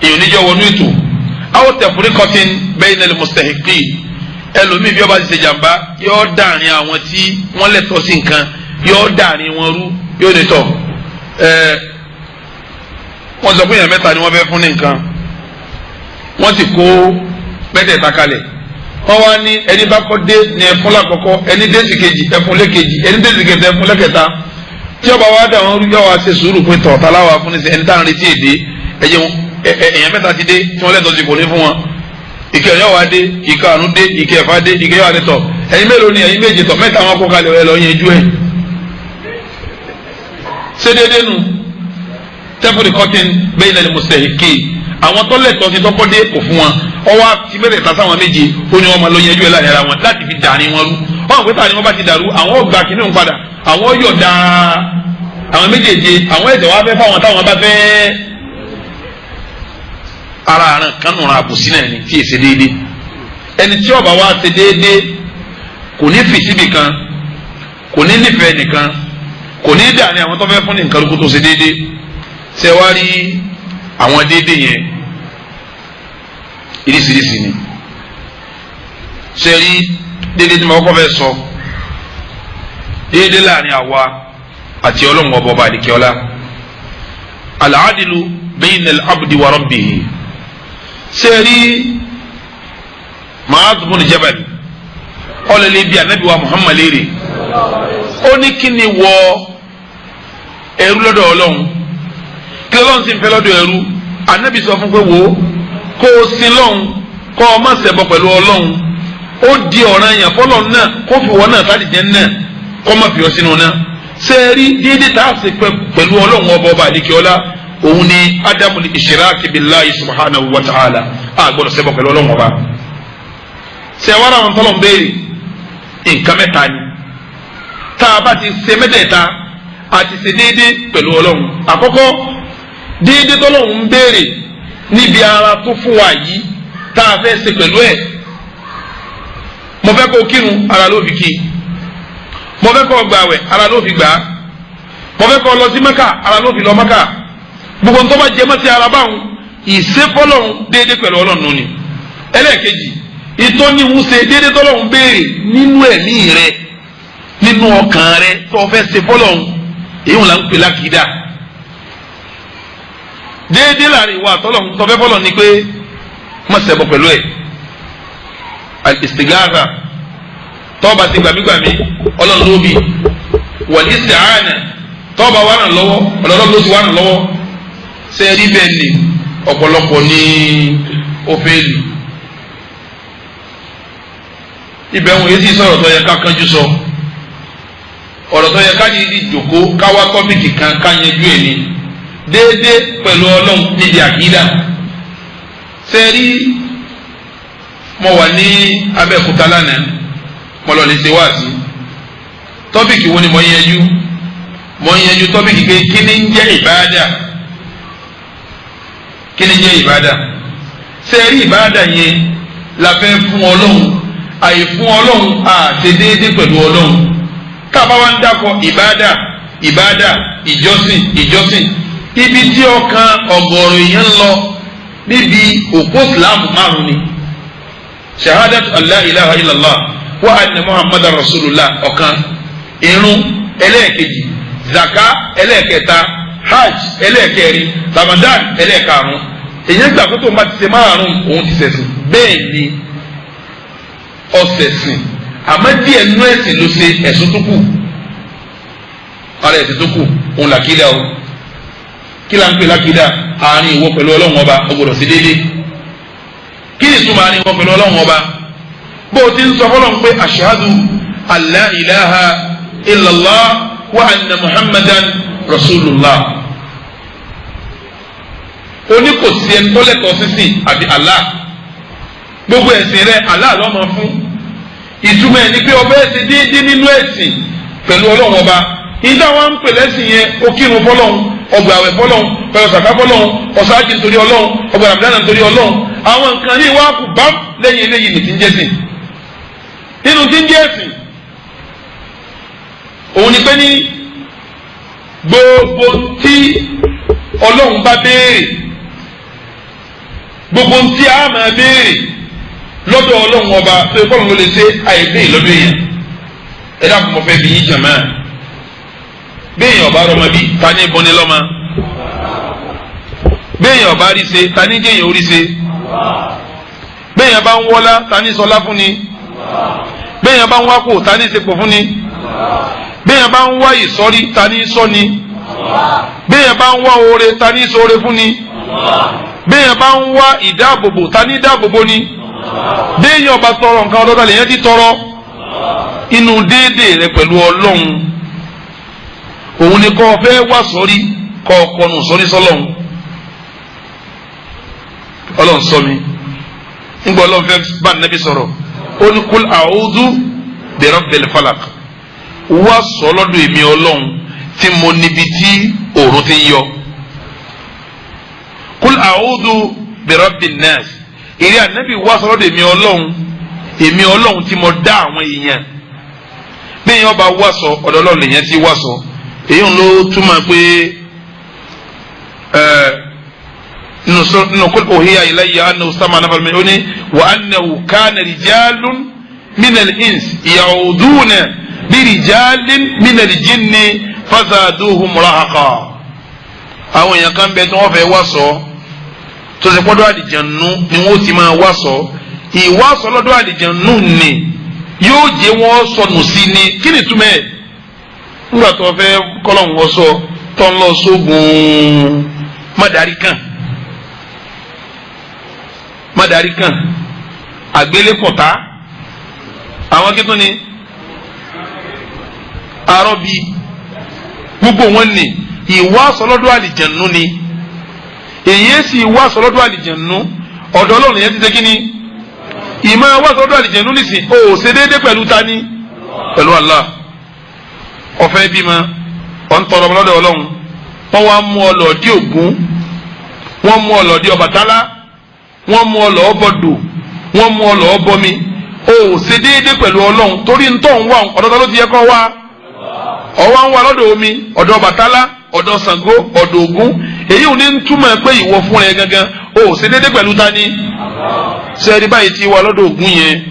èèyàn níjọ́ wọnú ètò. Aw tafriqatin bayna al-mustahiqin, ẹlòmíì bí ọba ti ṣe jàmbá yóò dàrin àwọn tí wọ́n lẹ́tọ̀ọ́ sí nǹkan, yóò dàrin wọn rú, yóò ní tọ̀ ẹ. Wọ́n sọ pé èèyàn mẹ́ta ni wọ́n fẹ́ fún ní nǹkan, wọ́n sì kó mẹ́tẹ̀ẹ̀ta kalẹ̀. Wọ́n wá ní ẹni bá kọ́ dé ní ẹfún lákọ̀ọ́kọ́, ẹni dé sì kejì ẹfún lẹ́kejì, ẹni dé sì kẹta ẹfún lẹ́kẹta. Tí ọba wa dà wọn rú, yóò wá ṣe sùúrù pé tọ̀ tá láwa fún ní sẹ ẹni tá à ń retí èdè ẹ̀jẹ̀ èèyàn mẹ́ta ti dé tí wọ́n lẹ́tọ̀ọ́ sí, kò ní fún wọn. Ìkẹ́ ọ̀yọ́ wa dé, ìkẹ́ àrùn dé, ìkẹ́ ẹ̀fà dé, ìkẹ́ yọ̀ àdé tọ̀. Ẹ̀yin mélòó ni? Ẹ̀yin méje tọ̀, mẹ́ta wọn kó kalẹ̀, ẹ lọ yẹn jú ẹ̀. Ṣé déédéé nu? Tafriqatin bayna al-mustahiqin, àwọn tó lẹ́tọ̀ọ́ sí tọ́kọ́ dé kò fún wọn, ọwọ́ àti mẹ́tẹ̀ẹ̀ta sáwọn méje, ó ní wọn máa lọ yẹn jú ẹ̀ láàrin ara wọn láti fi dàrin wọn rú. Wọn pé tàní wọn bá ti dàrú, àwọn ọgbà kìíní ń padà, àwọn yọ̀ dá àwọn méjèèje, àwọn ẹ̀jẹ̀ wá fẹ́ fáwọn táwọn bá fẹ́. Ara àrùn kan nù ra àbòsí náà ni tí èsè déédéé. Ẹni tí ó bá wá ṣe déédéé kò ní fi síbi kan, kò ní nífẹ̀ẹ́ nìkan, kò ní dà ní àwọn tó fẹ́ fún ní nǹkan lóko tó ṣe déédéé. Ṣe wá rí àwọn déédéé yẹn, irísirísi ni. Ṣe rí déédéé tí mo kọ́kọ́ fẹ́ sọ, déédéé láàrin àwa àti Ọlọ́run ọba ọba àdìkẹ́ọ́lá, al-adlu bayna al-abdi wa rabbihi. Ṣe rí Mu'adh bin Jabal ọlọ́lẹ̀ bíi anabi wa Muhammad léèrè, ó ní kí ni wọ ẹrú lọ́dọ̀ Ọlọ́run, kí Ọlọ́run sì ń fẹ́ lọ́dọ̀ ẹrú? Anabi sọ fún pé wo kó o sin lọ́hùn, kó o má ṣẹbọ pẹ̀lú Ọlọ́run. Ó di ọ̀ràn yẹn fọlọ́run náà kó fi wọ́n náà sáà dìjẹ́ náà, kó má fi ọ sínú náà. Ṣe rí déédéé tá a ṣe pẹ̀lú Ọlọ́run ọba ọba àdìkẹ́ọ́lá, òun ni adamu ishiraki billahi subhanahu wa ta'ala, a gbọ́dọ̀ ṣẹbọ pẹ̀lú Ọlọ́run ọba. Ṣe wàá ra àwọn tọ́lọ̀ ń béèrè nǹkan mẹ́ta ni, tá a bá ti ṣe mẹ́tẹ̀ẹ̀ta, a ti ṣe déédéé pẹ̀lú Ọlọ́run. Àkọ́kọ́, déédéé tọ́lọ́run ń béèrè níbi ara tó fún wa yìí tá a fẹ́ ṣe pẹ̀lú ẹ̀. Mo fẹ́ kó kírun, ara ló fi kí. Mo fẹ́ kó gbààwẹ̀, ara ló fi gbà á. Mo fẹ́ kó lọ sí Mẹ́kà, ara ló fi lọ Mẹ́kà. Gbogbo ntọ́ bá jẹ mọ́ ti ara báwọn, ìṣefọ́lọ́run déédéé pẹ̀lú Ọlọ́run ni. Ẹlẹ́ẹ̀kejì, ìtọ́niwù ṣe déédéé tọ́lọ́run béèrè nínú ẹ̀mí rẹ, nínú ọkàn rẹ tó fẹ́ ṣe fọ́lọ́run, èyí wọn là ń pè lákìdá. Déédéé láàrin ìwà àtọ́lọ́run tó fẹ́ fọ́lọ́run ni pé má ṣẹbọ pẹ̀lú ẹ̀. Al-istighatha, tọ́ba ti gbàmígbàmí, Ọlọ́run ló bí. Wal-isti'ana, tọ́ba wà ràn lọ́wọ́, Ọlọ́run ló ti wà ràn lọ́wọ́. Sẹ́ẹ̀rí bẹ́ẹ̀ ni ọ̀pọ̀lọpọ̀ ní òféèlì ibẹ̀ wọn yìí sì sọ̀rọ̀ tó yẹ ká kánjú sọ, ọ̀rọ̀ tó yẹ ká ní ìjòkó káwá tọ́pìkì kan ká yanjú ẹ̀ ní déédéé pẹ̀lú Ọlọ́run níbi àkídà. Sẹ́ẹ̀rí mo wà ní Abẹ́òkúta lánàá, mo lọ lè ṣe wáàsí. Tọ́pìkì wo ni mo yanjú? Mo yanjú tọ́pìkì pé kí ni ń jẹ́ ìbáàdà, kí ni jẹ́ ìbádà. Sẹ́ẹ̀rí ìbádà yẹn la fẹ́ fún Ọlọ́run, àyè fún Ọlọ́run àṣẹ déédéé pẹ̀lú Ọlọ́run. Káàbá wa ń dákọ̀ ìbádà, ìbádà, ìjọsìn, ìjọsìn, ibi tí ọkàn ọ̀gọ̀rọ̀ èèyàn ń lọ níbi òpó ìsìláàmù márùn ni: shahadatu allah ilaha illallah wa anna muhammadan rasulullah ọ̀kan, irun ẹlẹ́ẹ̀kejì, zaka ẹlẹ́ẹ̀kẹta, hajj ẹlẹ́ẹ̀kẹrin, ramadan ẹlẹ́ẹ̀karùn. Èyàn gbà pé tó ń bá ti ṣe márùn òun ti ṣẹ̀sìn. Bẹ́ẹ̀ ni Ọ̀sẹ̀sìn àmọ́ díẹ̀ nú ẹ̀sìn ló ṣe, ẹ̀sùn tó kù, ara ẹ̀sìn tó kù òun làkídà o. Kí la ń pè lákìdá? Àárín ìwọ pẹ̀lú Ọlọ́run Ọba, ó gbọ́dọ̀ sí déédéé. Kí ni ìtumọ̀ àárín ìwọ pẹ̀lú Ọlọ́run Ọba? Bó o ti ń sọ fọlọ́n pé ashhadu alla ilaha illallah wa anna muhammadan rasulullah, oní kò sí ẹni tó lẹ́tọ̀ọ́ sísìn àbí Allah. Gbogbo ẹ̀sìn rẹ Allah ló máa fún. Ìtumọ̀ ẹ̀ ni pé ọbẹ̀ ẹ̀sìn déédéé nínú ẹ̀sìn pẹ̀lú Ọlọ́run Ọba. Ìdá wa ń pè lẹ́sìn yẹn, ó kírun fọlọ́run, ọgbà àwẹ̀ fọlọ́run, pẹ̀lú sàká fọlọ́run, ọ̀sáàjì nítorí Ọlọ́run, ọgbà ràmìdánà nítorí Ọlọ́run. Àwọn nǹkan yìí wá kù bám lẹ́yìn eléyìí ní ti ń jẹ́sìn. Nínú ti ń jẹ́sìn òun ni pé ní gbogbo tí Ọlọ́run bá béèrè, gbogbo tí a máa béèrè lọ́dọ̀ Ọlọ́run Ọba tó yẹ kọ́lọ́run ló lè ṣe, àìgbé ìlọ́dọ̀ èèyàn. Ẹ dákun, mo fẹ́ bí yín jàmá. Béèyàn ọba rọmọ bí, ta ní bọ́ni lọ́mọ? Béèyàn ọba rí ṣe, ta ní jẹ́yàn orí ṣe? Béèyàn bá ń wọ́lá, ta ní sọlá fún ni? Béèyàn bá ń wákò, ta ní sepò fún ni? Béèyàn bá ń wá ìsọ́rí, ta ní sọ ni? Béèyàn bá ń wá oore, ta ní sọre fún ni? Béèyàn bá ń wá ìdáàbòbò, ta ní dáàbòbò ni? Béèyàn ọba tọrọ nǹkan, ọlọ́dà lèyàn ti tọrọ. Inú déédéé rẹ pẹ̀lú Ọlọ́run òun ni kọ́ fẹ́ wá sọ́rí, kọ́ kọnu sọ́rí sọ́lọ́run. Ọlọ́run sọ mi ńgbọ́, Ọlọ́run fẹ́ bá nàbí sọ̀rọ̀, ó ní kul a'udhu bi rabbil falaq. Wá sọ lọ́dọ̀ èmi Ọlọ́run tí mo níbi tí òòrùn ti ń yọ. Kul a'udhu bi rabbin nas. Ìrẹ́ ànábì, wá sọ lọ́dọ̀ èmi Ọlọ́run, èmi Ọlọ́run tí mo dá àwọn èèyàn. Bẹ́ẹ̀ yẹn ọba wá sọ, ọ̀dọ̀ Ọlọ́run lèyẹn ti wá sọ. Èyí ń ló túmọ̀ pé nínú kul uhiya ilayya annahu istama'a nafarun min, ó ní wa annahu kana rijalun minal ins ya'uduna bi rijalin minal jinni fazaduhum rahaqa. Àwọn èèyàn kan bẹ tí wọ́n fẹ́ wá sọ, tó ṣe pọ́dọ̀ àlìjànú ni wọ́n ti máa wá sọ. Ìwá sọ lọ́dọ̀ àlìjànú ni yóò jẹ́ wọ́n sọnù sí ni. Kí ni túmọ̀ ẹ̀? Nígbà tó fẹ́ kọ́lọ́hún wọ́n sọ, tó ń lọ sógun mádàrí kan, mádàrí kan, àgbélépọ̀tá, àwọn kí tún ni arọ́bí, gbogbo wọn ni ìwá sọlọ́dọ̀ àlìjànú ni. Èyí sì wá sọlọ́dọ̀ àlìjànú, ọ̀dọ̀ Ọlọ́run yẹn ti ṣe kí ni ìmọ̀ wá sọlọ́dọ̀ àlìjànú nìsín. O ò ṣe déédéé pẹ̀lú tani? Pẹ̀lú Allah. Ọ̀fẹ́ bímọ, ọ̀ ń tọrọ lọ́dọ̀ Ọlọ́run, wọ́n wá mú ọ lọ dí Ògún, wọ́n mú ọ lọ dí Ọbàtálá, wọ́n mú ọ lọ bọ̀dọ̀, wọ́n mú ọ lọ bọmi. O ò ṣe déédéé pẹ̀lú Ọlọ́run, torí ń tọ́ ń wá ọ̀dọ̀ ta ló ti yẹ kọ́ wá? Ọwọ́ ń wá lọ́dọ̀ omi, ọ̀dọ̀ Ọbàtálá, ọ̀dọ̀ Ṣàngó, ọ̀dọ̀ Ògún. Èyí ò ní túmọ̀ pé ìwọ fún ẹ gangan o ò ṣe déédéé pẹ̀lú tani. Sẹ́ẹ̀rí báyìí ti wá lọ́dọ̀ Ògún yẹn,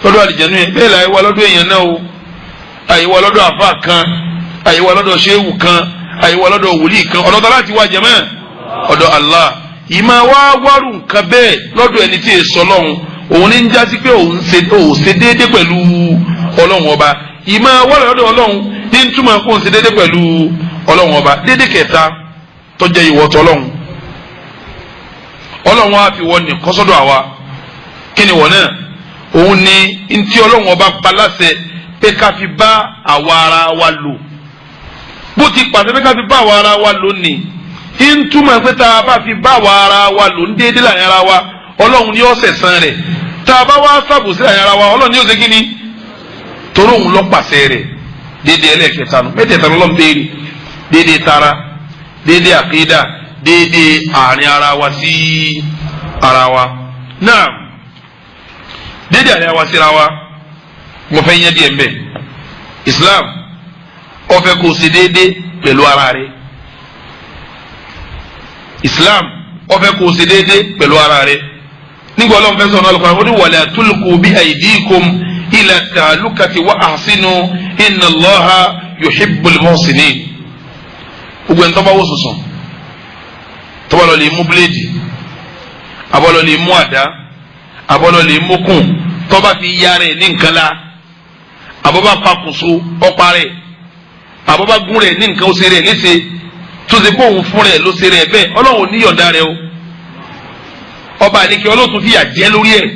lọ́dọ̀ àlìjẹ̀nu yẹn, bẹ́ẹ̀ láyé wá lọ́dọ̀ èèyàn náà o. Àyè wá lọ́dọ̀ àfa kan, àyè wá lọ́dọ̀ ṣéwù kan, àyè wá lọ́dọ̀ wòlíì kan. Ọ̀dọ̀ ta láti wá jẹ̀mọ́? Ọ̀dọ̀ Allah. Ìmọ̀ wá wárù nǹkan bẹ́ẹ̀ lọ́dọ̀ ẹni tí èso Ọlọ́run, òun ní ń jásí pé òun ṣe déédéé pẹ̀lú Ọlọ́run Ọba. Ìmọ̀ wá lọ́dọ̀ Ọlọ́run ní ń túmọ̀ kó ń ṣe déédéé pẹ̀lú Ọlọ́run Ọba. Déédéé kẹta tó jẹ́ ìwọ tọ́lọ́run, Ọlọ́run á fi wọ ní kọ́sọ́dọ̀ àwa. Kí ni wọ́n náà? Òun ni ntí Ọlọ́run Ọba paláṣẹ pé ká fi bá àwa ara wa lò. Bó ti pàṣẹ pé ká fi bá àwa ara wa lò ní ń túmọ̀ pé tá a bá fi bá àwa ara wa lò ń déédéé láàrin ara wa, Ọlọ́run ni ó ṣẹ̀san rẹ̀. Tá a bá wá ṣàbòsí láàrin ara wa, Ọlọ́run ni ó ṣe kí ni? Torí òun ló pàṣẹ rẹ̀. Déédéé ẹlẹ́ẹ̀kẹta nù. Mẹ́tẹ̀ẹ̀ta lọ́lọ́run béèrè: déédéé tara, déédéé àkídà, déédéé àárín ara wa sí ara wa. Náà déédéé àárín ara wa síra wa, mo fẹ́ yẹn díẹ̀ mbẹ́. Islam ó fẹ́ kó o ṣe déédéé pẹ̀lú ara rẹ̀. Islam ó fẹ́ kó o ṣe déédéé pẹ̀lú ara rẹ̀. Nígbà Ọlọ́run fẹ́ sọ̀rọ̀ alùpùpù, ó ní wala tulqu bi aydikum ila ta'lukati wa ahsinu inna Allaha yuhibbul muhsinin. Gbogbo ẹni tó bá wò sùsùn, tó bá lọ lè mú bíléèdì, àbọ̀ lọ lè mú àdá, àbọ̀ lọ lè mókùn, tó bá fi ya rẹ̀ ní nǹkan la, àbọ̀bá pakùnso ọ̀pá rẹ̀, àbọ̀bá gún rẹ̀ ní nǹkan ó ṣe rẹ̀ léṣe, tó ṣe kóhun fún rẹ̀ ló ṣe rẹ̀ bẹ́ẹ̀, Ọlọ́run ò ní yọ̀ǹda rẹ̀ o. Ọba àdékè Ọlọ́run fìyà jẹ lórí ẹ̀.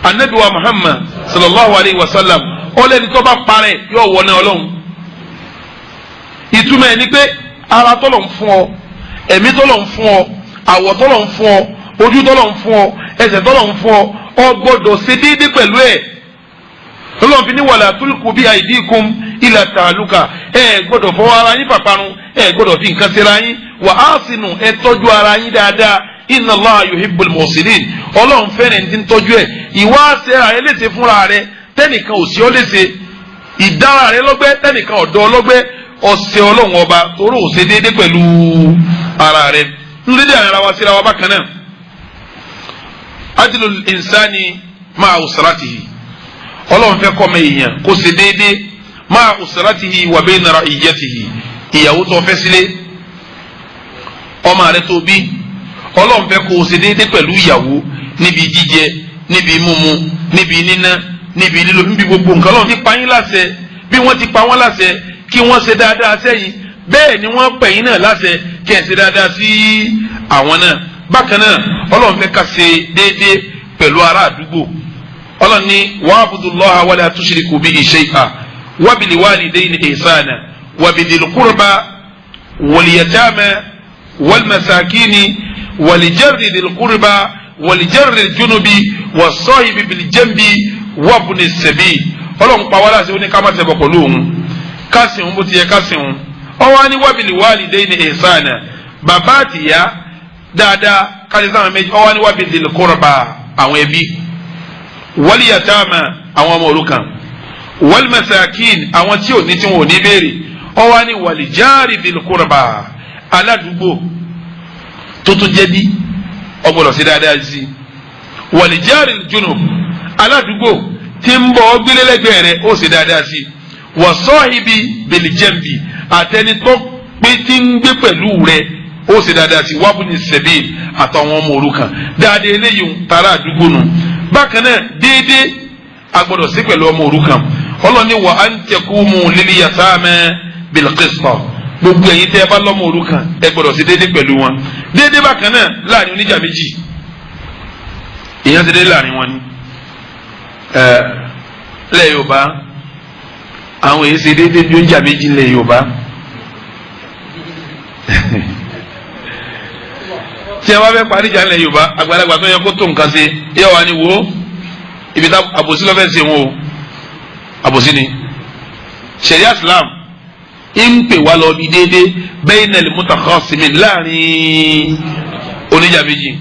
Anabi wa Muhammad sallallahu alayhi wa sallam ọlẹ́ni tó bá parẹ́ yóò wọ ní Ọlọ́run. Ìtumọ̀ ẹ̀ ni pé ara tọ́lọ̀ ń fún ọ, ẹ̀mí tọ́lọ̀ ń fún ọ, àwọ̀ tọ́lọ̀ ń fún ọ, ojú tọ́lọ̀ ń fún ọ, ẹsẹ̀ tọ́lọ̀ ń fún ọ, ọ gbọ́dọ̀ ṣe déédéé pẹ̀lú ẹ̀. Ọlọ́run fi ní wala tulqu bi aydikum ila ta'luka, ẹ gbọ́dọ̀ fọwọ́ ara yín pàparun, ẹ gbọ́dọ̀ fi nǹkan ṣera yín. Wa ahsinu, ẹ tọ́jú ara yín dáadáa. Inna Allaha yuhibbul muhsinin, Ọlọ́run fẹ́ràn ti ń tọ́jú ẹ̀. Ìwà ṣe ara rẹ léṣe fúnra rẹ tẹ́nìkan ò sí ọ léṣe, ìdára rẹ lọ́gbẹ́ tẹ́nìkan ọ̀dọ́ ọlọ́gbẹ́, ọ̀sẹ̀ Ọlọ́run ọba toró ò ṣe déédéé pẹ̀lú ara rẹ. Nídìí ara wa síra wa bákan náà, adlul insani ma'a usratihi, Ọlọ́run fẹ́ kọ́ ọmọ èèyàn kó ṣe déédéé ma'a usratihi wa bayna ra'iyyatihi. Ìyàwó tó fẹ́ sílé, ọmọ rẹ tó bí, Ọlọ́run fẹ́ kó ṣe déédéé pẹ̀lú ìyàwó níbi jíjẹ, níbi mímu, níbi níná, níbi lílo, níbi gbogbo nǹkan. Ọlọ́run ti pa yín láṣẹ, bí wọ́n ti pa wọ́n láṣẹ kí wọ́n ṣe dáadáa sẹ́yìn, bẹ́ẹ̀ ni wọ́n pè yín náà láṣẹ kí ẹ ṣe dáadáa sí àwọn náà. Bákan náà Ọlọ́run fẹ́ ká ṣe déédéé pẹ̀lú ará àdúgbò. Ọlọ́run ní wa'budullaha wala tushriku bihi shay'an wa bil walidayni ihsana wa bidhil qurba wal yatama wal masakini wal jarri dhil qurba wal jarri junubi was sahibi bil janbi wabni sabil. Ọlọ́run pa wá láṣẹ ó ní ká má ṣẹbọ pẹ̀lú òun, ká sìn òun bó ti yẹ ká sìn òun. Ọwọ́ ní wabil walidayni ihsana, bàbá àtìyá dáadáa kájí sáwọn méjì. Ọwọ́ ní wabidhil qurba, àwọn ẹbí, wal yatama, àwọn ọmọ òrukàn, wal masakin, àwọn tí ò ní tí wọn ò ní béèrè. Ọwọ́ ní wal jari dhil qurba, aládùúgbò tó tún jẹ́ bí ọgbọ́dọ̀ sí dáadáa sí. Wal jari junub, aládùúgbò tí ń bọ̀ gbélélẹ́gbẹ̀ẹ́ rẹ̀ ó sì dáadáa sí. Wa sahibi bil janbi, àtẹnitọ́ pé tí ń gbé pẹ̀lú rẹ̀ ó sì dáadáa sí. Wabni sabil, àtàwọn ọmọ òrukàn, dáadáa eléyìí tara àdúgbò nù. Bákan náà déédéé agbọ́dọ̀ sí pẹ̀lú ọmọ òrukàn. Ọlọ́run ní wa an taqumu lil yatama bil qist, gbogbo ẹ̀yin tẹ́ ẹ bá lọ́mọ òrukàn ẹ gbọ́dọ̀ sí déédéé pẹ̀lú wọn. Déédéé bákan náà láàrin oníjà méjì, èèyàn ti déédéé láàrin wọn ni. Lẹ́ Yorùbá àwọn èyí ṣe déédéé bí oúnjẹ méjì lẹ́ Yorùbá. Tí a bá fẹ́ parí ìjà lẹ́ Yorùbá, àgbàlagbà tó yẹ kó tó nǹkan ṣe yẹ wà ní wo ibi tá àbòsí lọ́fẹ́ ṣe wọn o, àbòsí ni. Ṣẹ̀ríà Islam ń pè wá lọ bí déédéé bainal mutakhasimin, láàrin oníjà méjì.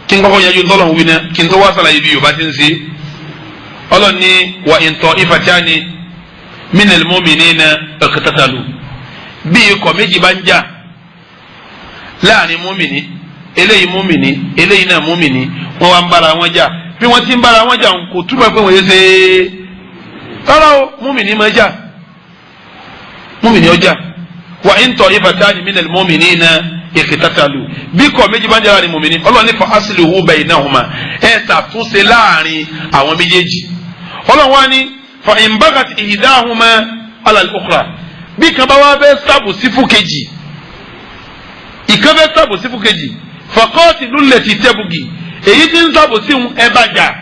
Kí n kọ́kọ́ yanjú ntọ́lọ̀ ń wí náà, kí n tó wá sàlàyé bí Yorùbá ti ń ṣe. Ọlọ́run ní wa in ta'ifatani minal mu'minina iqtatalu, bí ikọ̀ méjì bá ń jà láàrin múmìnì, eléyìí múmìnì, eléyìí náà múmìnì, wọ́n wá ń bára wọn jà. Bí wọ́n ti ń bára wọn jà kò túbọ̀ pé wọ́n yé ṣe rárá o, múmìnì máa jà, múmìnì ọjà. Wa in ta'ifatani minal mu'minina iqtatalu, bí ikọ̀ méjì bá ń jà láàrin múmìnì, Ọlọ́run ní fa aslihu baynahuma, ẹ ṣàtúnṣe láàrin àwọn méjèèjì. Ọlọ́run wá ní fa in bagat ihdahuma ala al-ukhra, bí kan bá wá fẹ́ ṣàbòsí fún kejì, ìkan fẹ́ ṣàbòsí fún kejì, faqatilu allati tabghi, èyí tí ń ṣàbòsí ń ẹ bá jà,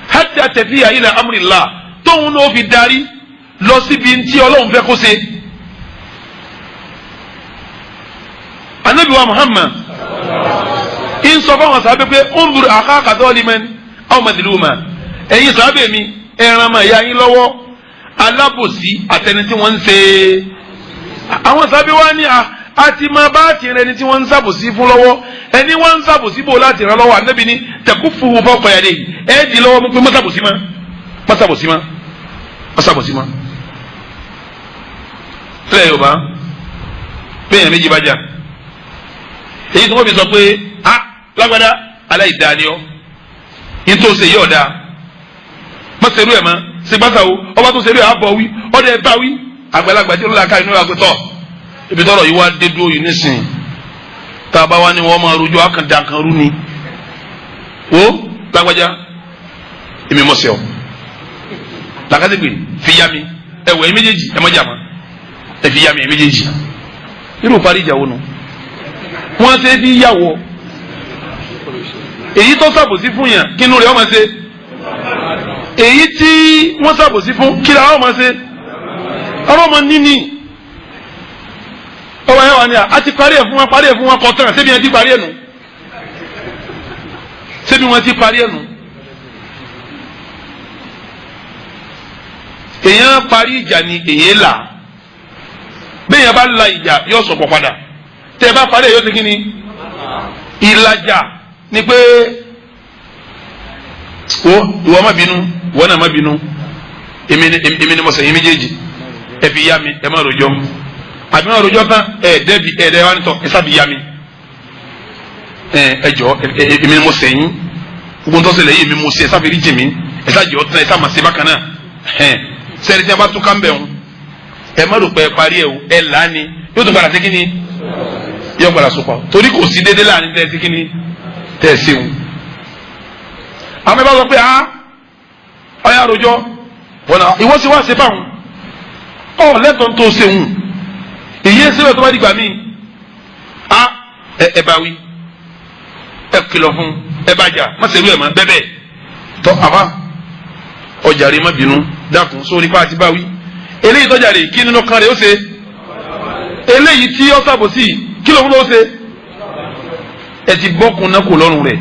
hatta tafiya ila amrillah, tóun náà fi darí lọ síbi tí Ọlọ́run fẹ́ kó ṣe. Anabi wa Muhammad ń sọ fáwọn sábẹ́ pé unzur akhaka zaliman aw madhluma, ẹ̀yin sábẹ́ mi ẹran máa ya yín lọ́wọ́ alábòsí àtẹni tí wọ́n ń ṣe. Àwọn sábẹ́ wa ní àti máa bá ti rẹ ni tí wọ́n ń ṣàbòsí fún lọ́wọ́, ẹni wọ́n ń ṣàbòsí bò láti ràn lọ́wọ́. Anabi ní takufuhu fawqa yadayhi, ẹ̀ di lọ́wọ́ mú pé má ṣàbòsí mọ́, má ṣàbòsí mọ́, má ṣàbòsí mọ́. Tẹ́lẹ̀ Yorùbá bẹ́ẹ̀ méjì bá jà, èyí tí wọ́n fi sọ pé a lágbádá aláìdáni ọ́, nítòsí yóò dáa, má ṣerú ẹ̀ mọ́, ṣègbàsá o, ọba tó ṣerú ẹ̀ á bọ̀ wí, ọdẹ bá wí. Àgbàlagbà tí ó lọ́la inú àgbẹ̀ tọ̀ ibi tọ́rọ̀ yìí wá dé dúró yìí nísìnyí, tá a bá wá ní wọ́n máa rojọ́ àkàndá kan rú ni. Wo lágbájá Èmi mọ̀ sí ọ làkàtúgbè fi yá mi, ẹ wẹ̀ ẹ méjèèjì, ẹ má jà mọ́, ẹ fi yá mi ẹ méjèèjì. Irú parí ìjà wo nu? Wọ́n ṣe fi yàwọ̀ èyí tó ṣàbòsí fún yàn, kínú rẹ̀ ọmọ ṣe, èyí tí wọ́n ṣàbòsí fún kí la ọmọ ṣe, ọmọ ọmọ níní ọmọ yẹn wà ní à ti parí ẹ̀ fún wọn, parí ẹ̀ fún wọn kọ́ tán. Ṣébi wọn ti parí ẹ̀ nù? Ṣébi wọn ti parí ẹ̀ nù? Èèyàn parí ìjà ni èèyàn là. Bẹ́ẹ̀ yẹn bá la ìjà, yóò sọ̀pọ̀ padà. Tẹ́ ẹ bá parí ẹ̀, yóò ti kí ni ìlàjà ni pé wo ìwọ má bínú, ìwọ náà má bínú, èmi ni mo ṣẹ̀yìn méjèèjì, ẹ fi yá mi, ẹ má rojọ́, àbí má rojọ́ tán, ẹ dẹ́bi ẹ dẹ́ wá nítọ̀, ẹ sábì yá mi, ẹ jọ, èmi ni mo ṣẹ̀yìn, gbogbo ntọ́sẹ̀lẹ̀ yìí èmi mo ṣe, ẹ sábì rí jì mí, ẹ sábì jọ tán, ẹ sábà ṣe bákan náà. Sẹ́ni tí a bá tún ká ń bẹ̀ wọn, ẹ má rò pé ẹ parí ẹ o, ẹ là á ni yóò tún padà sí kí ni, yóò padà sọpọ̀, torí kò sí déédéé láàrin tẹ́ ẹ sí kí ni tẹ́ ẹ sí wọn. Àwọn ẹ bá sọ pé ah ọyá àròjọ wọn náà ìwọ sí wá ṣe báwọn ọ lẹ́tọ̀ọ́ tó ṣe wù èyí ẹ síbẹ̀ tó bá dìgbà míì, ah ẹ bá wí, ẹ kìlọ̀ fún, ẹ bá jà, má ṣe rú ẹ̀ mọ́ bẹ́ẹ̀ tọ́ àbá ọjà rí, má bínú, dákun sórí pa àti báwí. Eléyìí tọ́jà rè kí nínú kan rè ó ṣe, eléyìí tí ó ṣàbòsí kí lòun ló ṣe, ẹ ti bọ́kun náà kò lọ́rùn rẹ̀,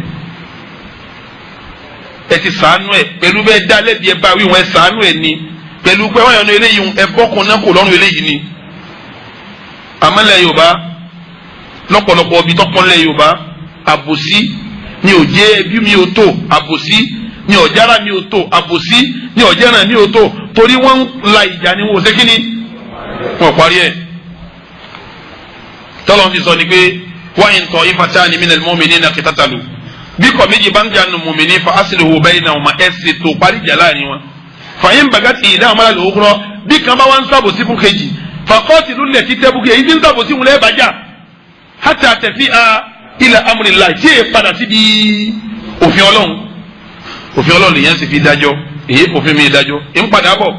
ẹ ti sàánú ẹ pẹ̀lú bẹ́ẹ̀ dá lẹ́bi, ẹ bá wí wọn, ẹ sàánú ẹ ni pẹ̀lú pé wọ́n yànnú eléyìí, ẹ bọ́kun náà kò lọ́rùn eléyìí ni. Àmọ́lẹ̀ Yorùbá lọ́pọ̀lọpọ̀ ibi tọ́pọ̀lẹ̀ Yorùbá, àbòsí ni ò jẹ́ ẹbí mi ò tó, àbòsí ni ọ̀jára mi ò tó, àbòsí ni ọ̀jẹ̀ràn mi ò tó, torí wọ́n ń la ìjà ni wọn ò ṣe kí ni wọn parí ẹ̀. Tọ́lọ́n fi sọ ni pé wa in ta'ifatani minal mu'minina qatatalu, bí kò méjì bá ń jà nù mùmíní, fa aslihu baynahuma, ẹ̀ sì tó parí ìjà láàrin wọn. Fa in bagat ihdahuma ala al-ukhra, bí kan bá wá ń sàbòsí fún kejì, faqatilu allati tabghi, èyí tí ń sàbòsí wọn lẹ́ẹ̀ bàjá, hatta tafi'a ila amrillah, tí èè padà síbi òfin Ọlọ́run. Òfin Ọlọ́run lèyàn sì fi dájọ́, èyí òfin mi dájọ́ ń padà bọ̀.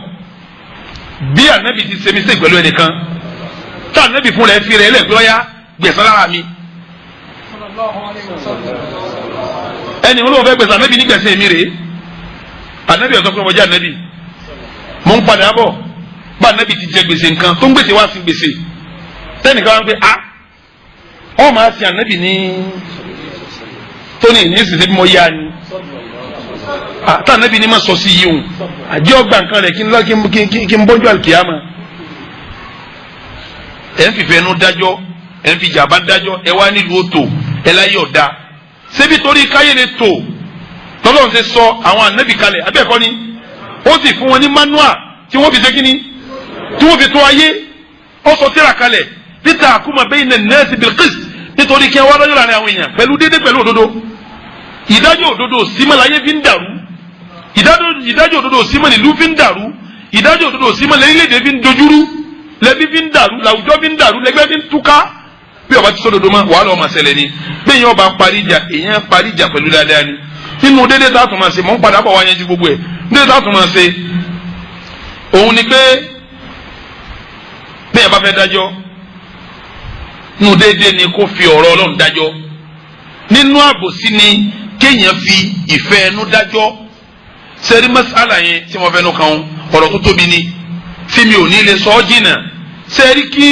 Bí ànábì ti ṣe mistake pẹ̀lú ẹnìkan tá ànábì fún rẹ̀ fi rẹ̀ lẹ́gbẹ́ ọ̀yá gbẹ̀sán lára mi, ẹni wọn ló fẹ́ gbẹ̀sán, ànábì ní gbẹ̀sán èmi rèé. Ànábì ọ̀sán pé mo jẹ́ ànábì, mo ń padà bọ̀. Bá ànábì ti jẹ gbèsè nǹkan tó ń gbèsè wá sí gbèsè, tẹnìkan wá ń pè á ọ máa sin ànábì ní tóní ní ìsinsìnyí bí mo yá ni tá ànábì ní ma sọ sí yìí o, àjẹ́ ọgbà nǹkan rẹ̀ kí n bọ́jú àlùkìyàmà. Ẹ̀ ń fìfẹ́ ẹnu dájọ́, ẹ̀ ń fi jàmbá dájọ́, ẹ wá nílùú òtò, ẹ láyé ọ̀dà. Ṣébi torí káyé lè tò tọ́lọ́run ṣe sọ àwọn ànábì kalẹ̀ abẹ́ẹ̀kọ́ ni, ó sì fún wọn ní manua tí wọ́n fi ṣe kíni, tí wọ́n fi tó ayé. Ó sọ tírà kalẹ̀ títà àkúmọ̀ bayna an-nasi bil-qist, nítorí kí wọ́n lọ́jọ́ láàrin àwọn èèyàn pẹ̀lú déédéé, pẹ̀lú òdodo. Ìdájọ́ òdodo símọ́ láyé fi ń dàrú, ìdájọ́ òdodo símọ́ nílùú fi ń dàrú, ìdájọ́ òdodo símọ́ lẹ́yìnlédè fi ń dojúrú, lẹ́bí fi ń dàrú, làwùjọ fi ń dàrú, lẹ́gbẹ́ fi ń túká. Bí ọba ti sódodo mọ́, wàhálà ọmọ ṣẹlẹ̀ ni. Bẹ́ẹ̀ yẹn ọba parí ìjà, èèyàn parí ìjà pẹ̀lú dáadáa ni. Nínú déédéé tá a tún máa ṣe, mọ̀ ń padà bọ̀ wá yanjú gbogbo ẹ̀. Déédéé tá a tún máa ṣe òun ni pé bẹ́ẹ̀ bá fẹ́ dájọ́, nínú déédéé ni kó fi ọ̀rọ̀ Ọlọ́run dájọ́. Nínú àbòsí ni kéèyàn fi ìfẹ́ ẹnu dájọ́. Sẹ́rí mas'ala yẹn tí mo fẹ́ nu kan, ọ̀rọ̀ tó tóbi ni tí mi ò ní lè sọ ọ́ jìnnà. Sẹ́rí kí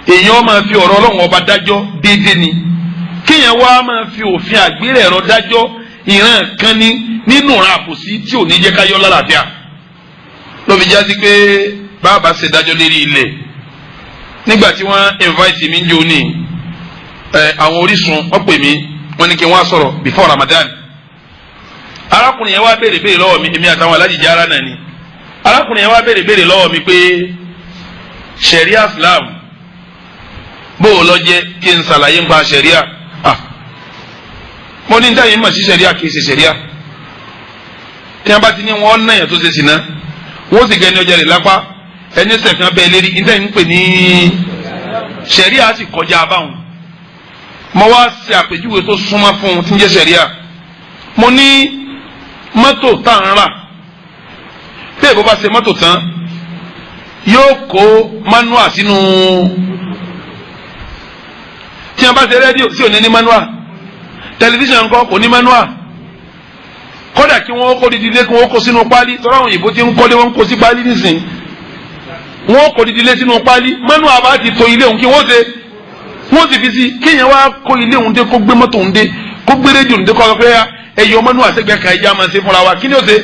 èèyàn máa fi ọ̀rọ̀ Ọlọ́run ọba dájọ́ déédéé ni, kéèyàn wá máa fi òfin àgbélẹ̀rọ dájọ́ ìran kan ní nínú ìran àbòsí tí ò ní jẹ́ ká yọ lálàáfíà. Ló fi jásí pé bàbá ṣe dájọ́ lérí ilẹ̀. Nígbà tí wọ́n invite mi ń jò ní àwọn Orísun, wọ́n pè mí, wọ́n ní kí n wá sọ̀rọ̀ before Ramadan. Arákùnrin yẹn wá béèrè béèrè lọ́wọ́ mi, èmi àtàwọn alájìjì ara náà ni. Arákùnrin yẹn wá béèrè béèrè lọ́wọ́ mi pé Sharia Islam bó o lọ jẹ́, kí n ṣàlàyé nípa Sharia. Mo ní dáhìn mọ̀ sí Sharia kì í ṣe Sharia. Tí wọ́n bá ti ní wọ́n náà yẹn tó ṣe sìnà, wọ́n sì gẹ́ni ọjà rẹ̀ lápá, ẹni sẹ̀kan bẹ́ẹ̀ lérí, ní dáhìn ń pè ní Sharia sì kọjá abáwọn. Mo wá ṣe àpèjúwe tó súnmọ́ fún un tí ń jẹ́ Sharia. Mo ní Mọ́tò tá à ń rà, bí èbó bá ṣe mọ́tò tán, yóò kó manual sínú. Tí wọ́n bá ṣe rédíò sí òní ní manual, tẹlifíṣàn ńkọ́ kò ní manual. Kódà kí wọ́n kó didi lé, kí wọ́n kó sínú páálí, tọ́lá àwọn òyìnbó ti ń kọ́lé, wọ́n kó sí páálí nísìnyí, wọ́n kó didi lé sínú páálí. Manual bá ti to ilé òun kí wọ́n ṣe, wọ́n sì fi sí. Kéèyàn wá kó ilé òun dé, kó gbé mọ́tò òun dé, kó gbé rédíò òun dé, kó ọ pé ẹyọ manual sẹ́gbẹ̀ẹ́ kan, ẹja máa ṣe fúnra wa. Kí ni ó ṣe?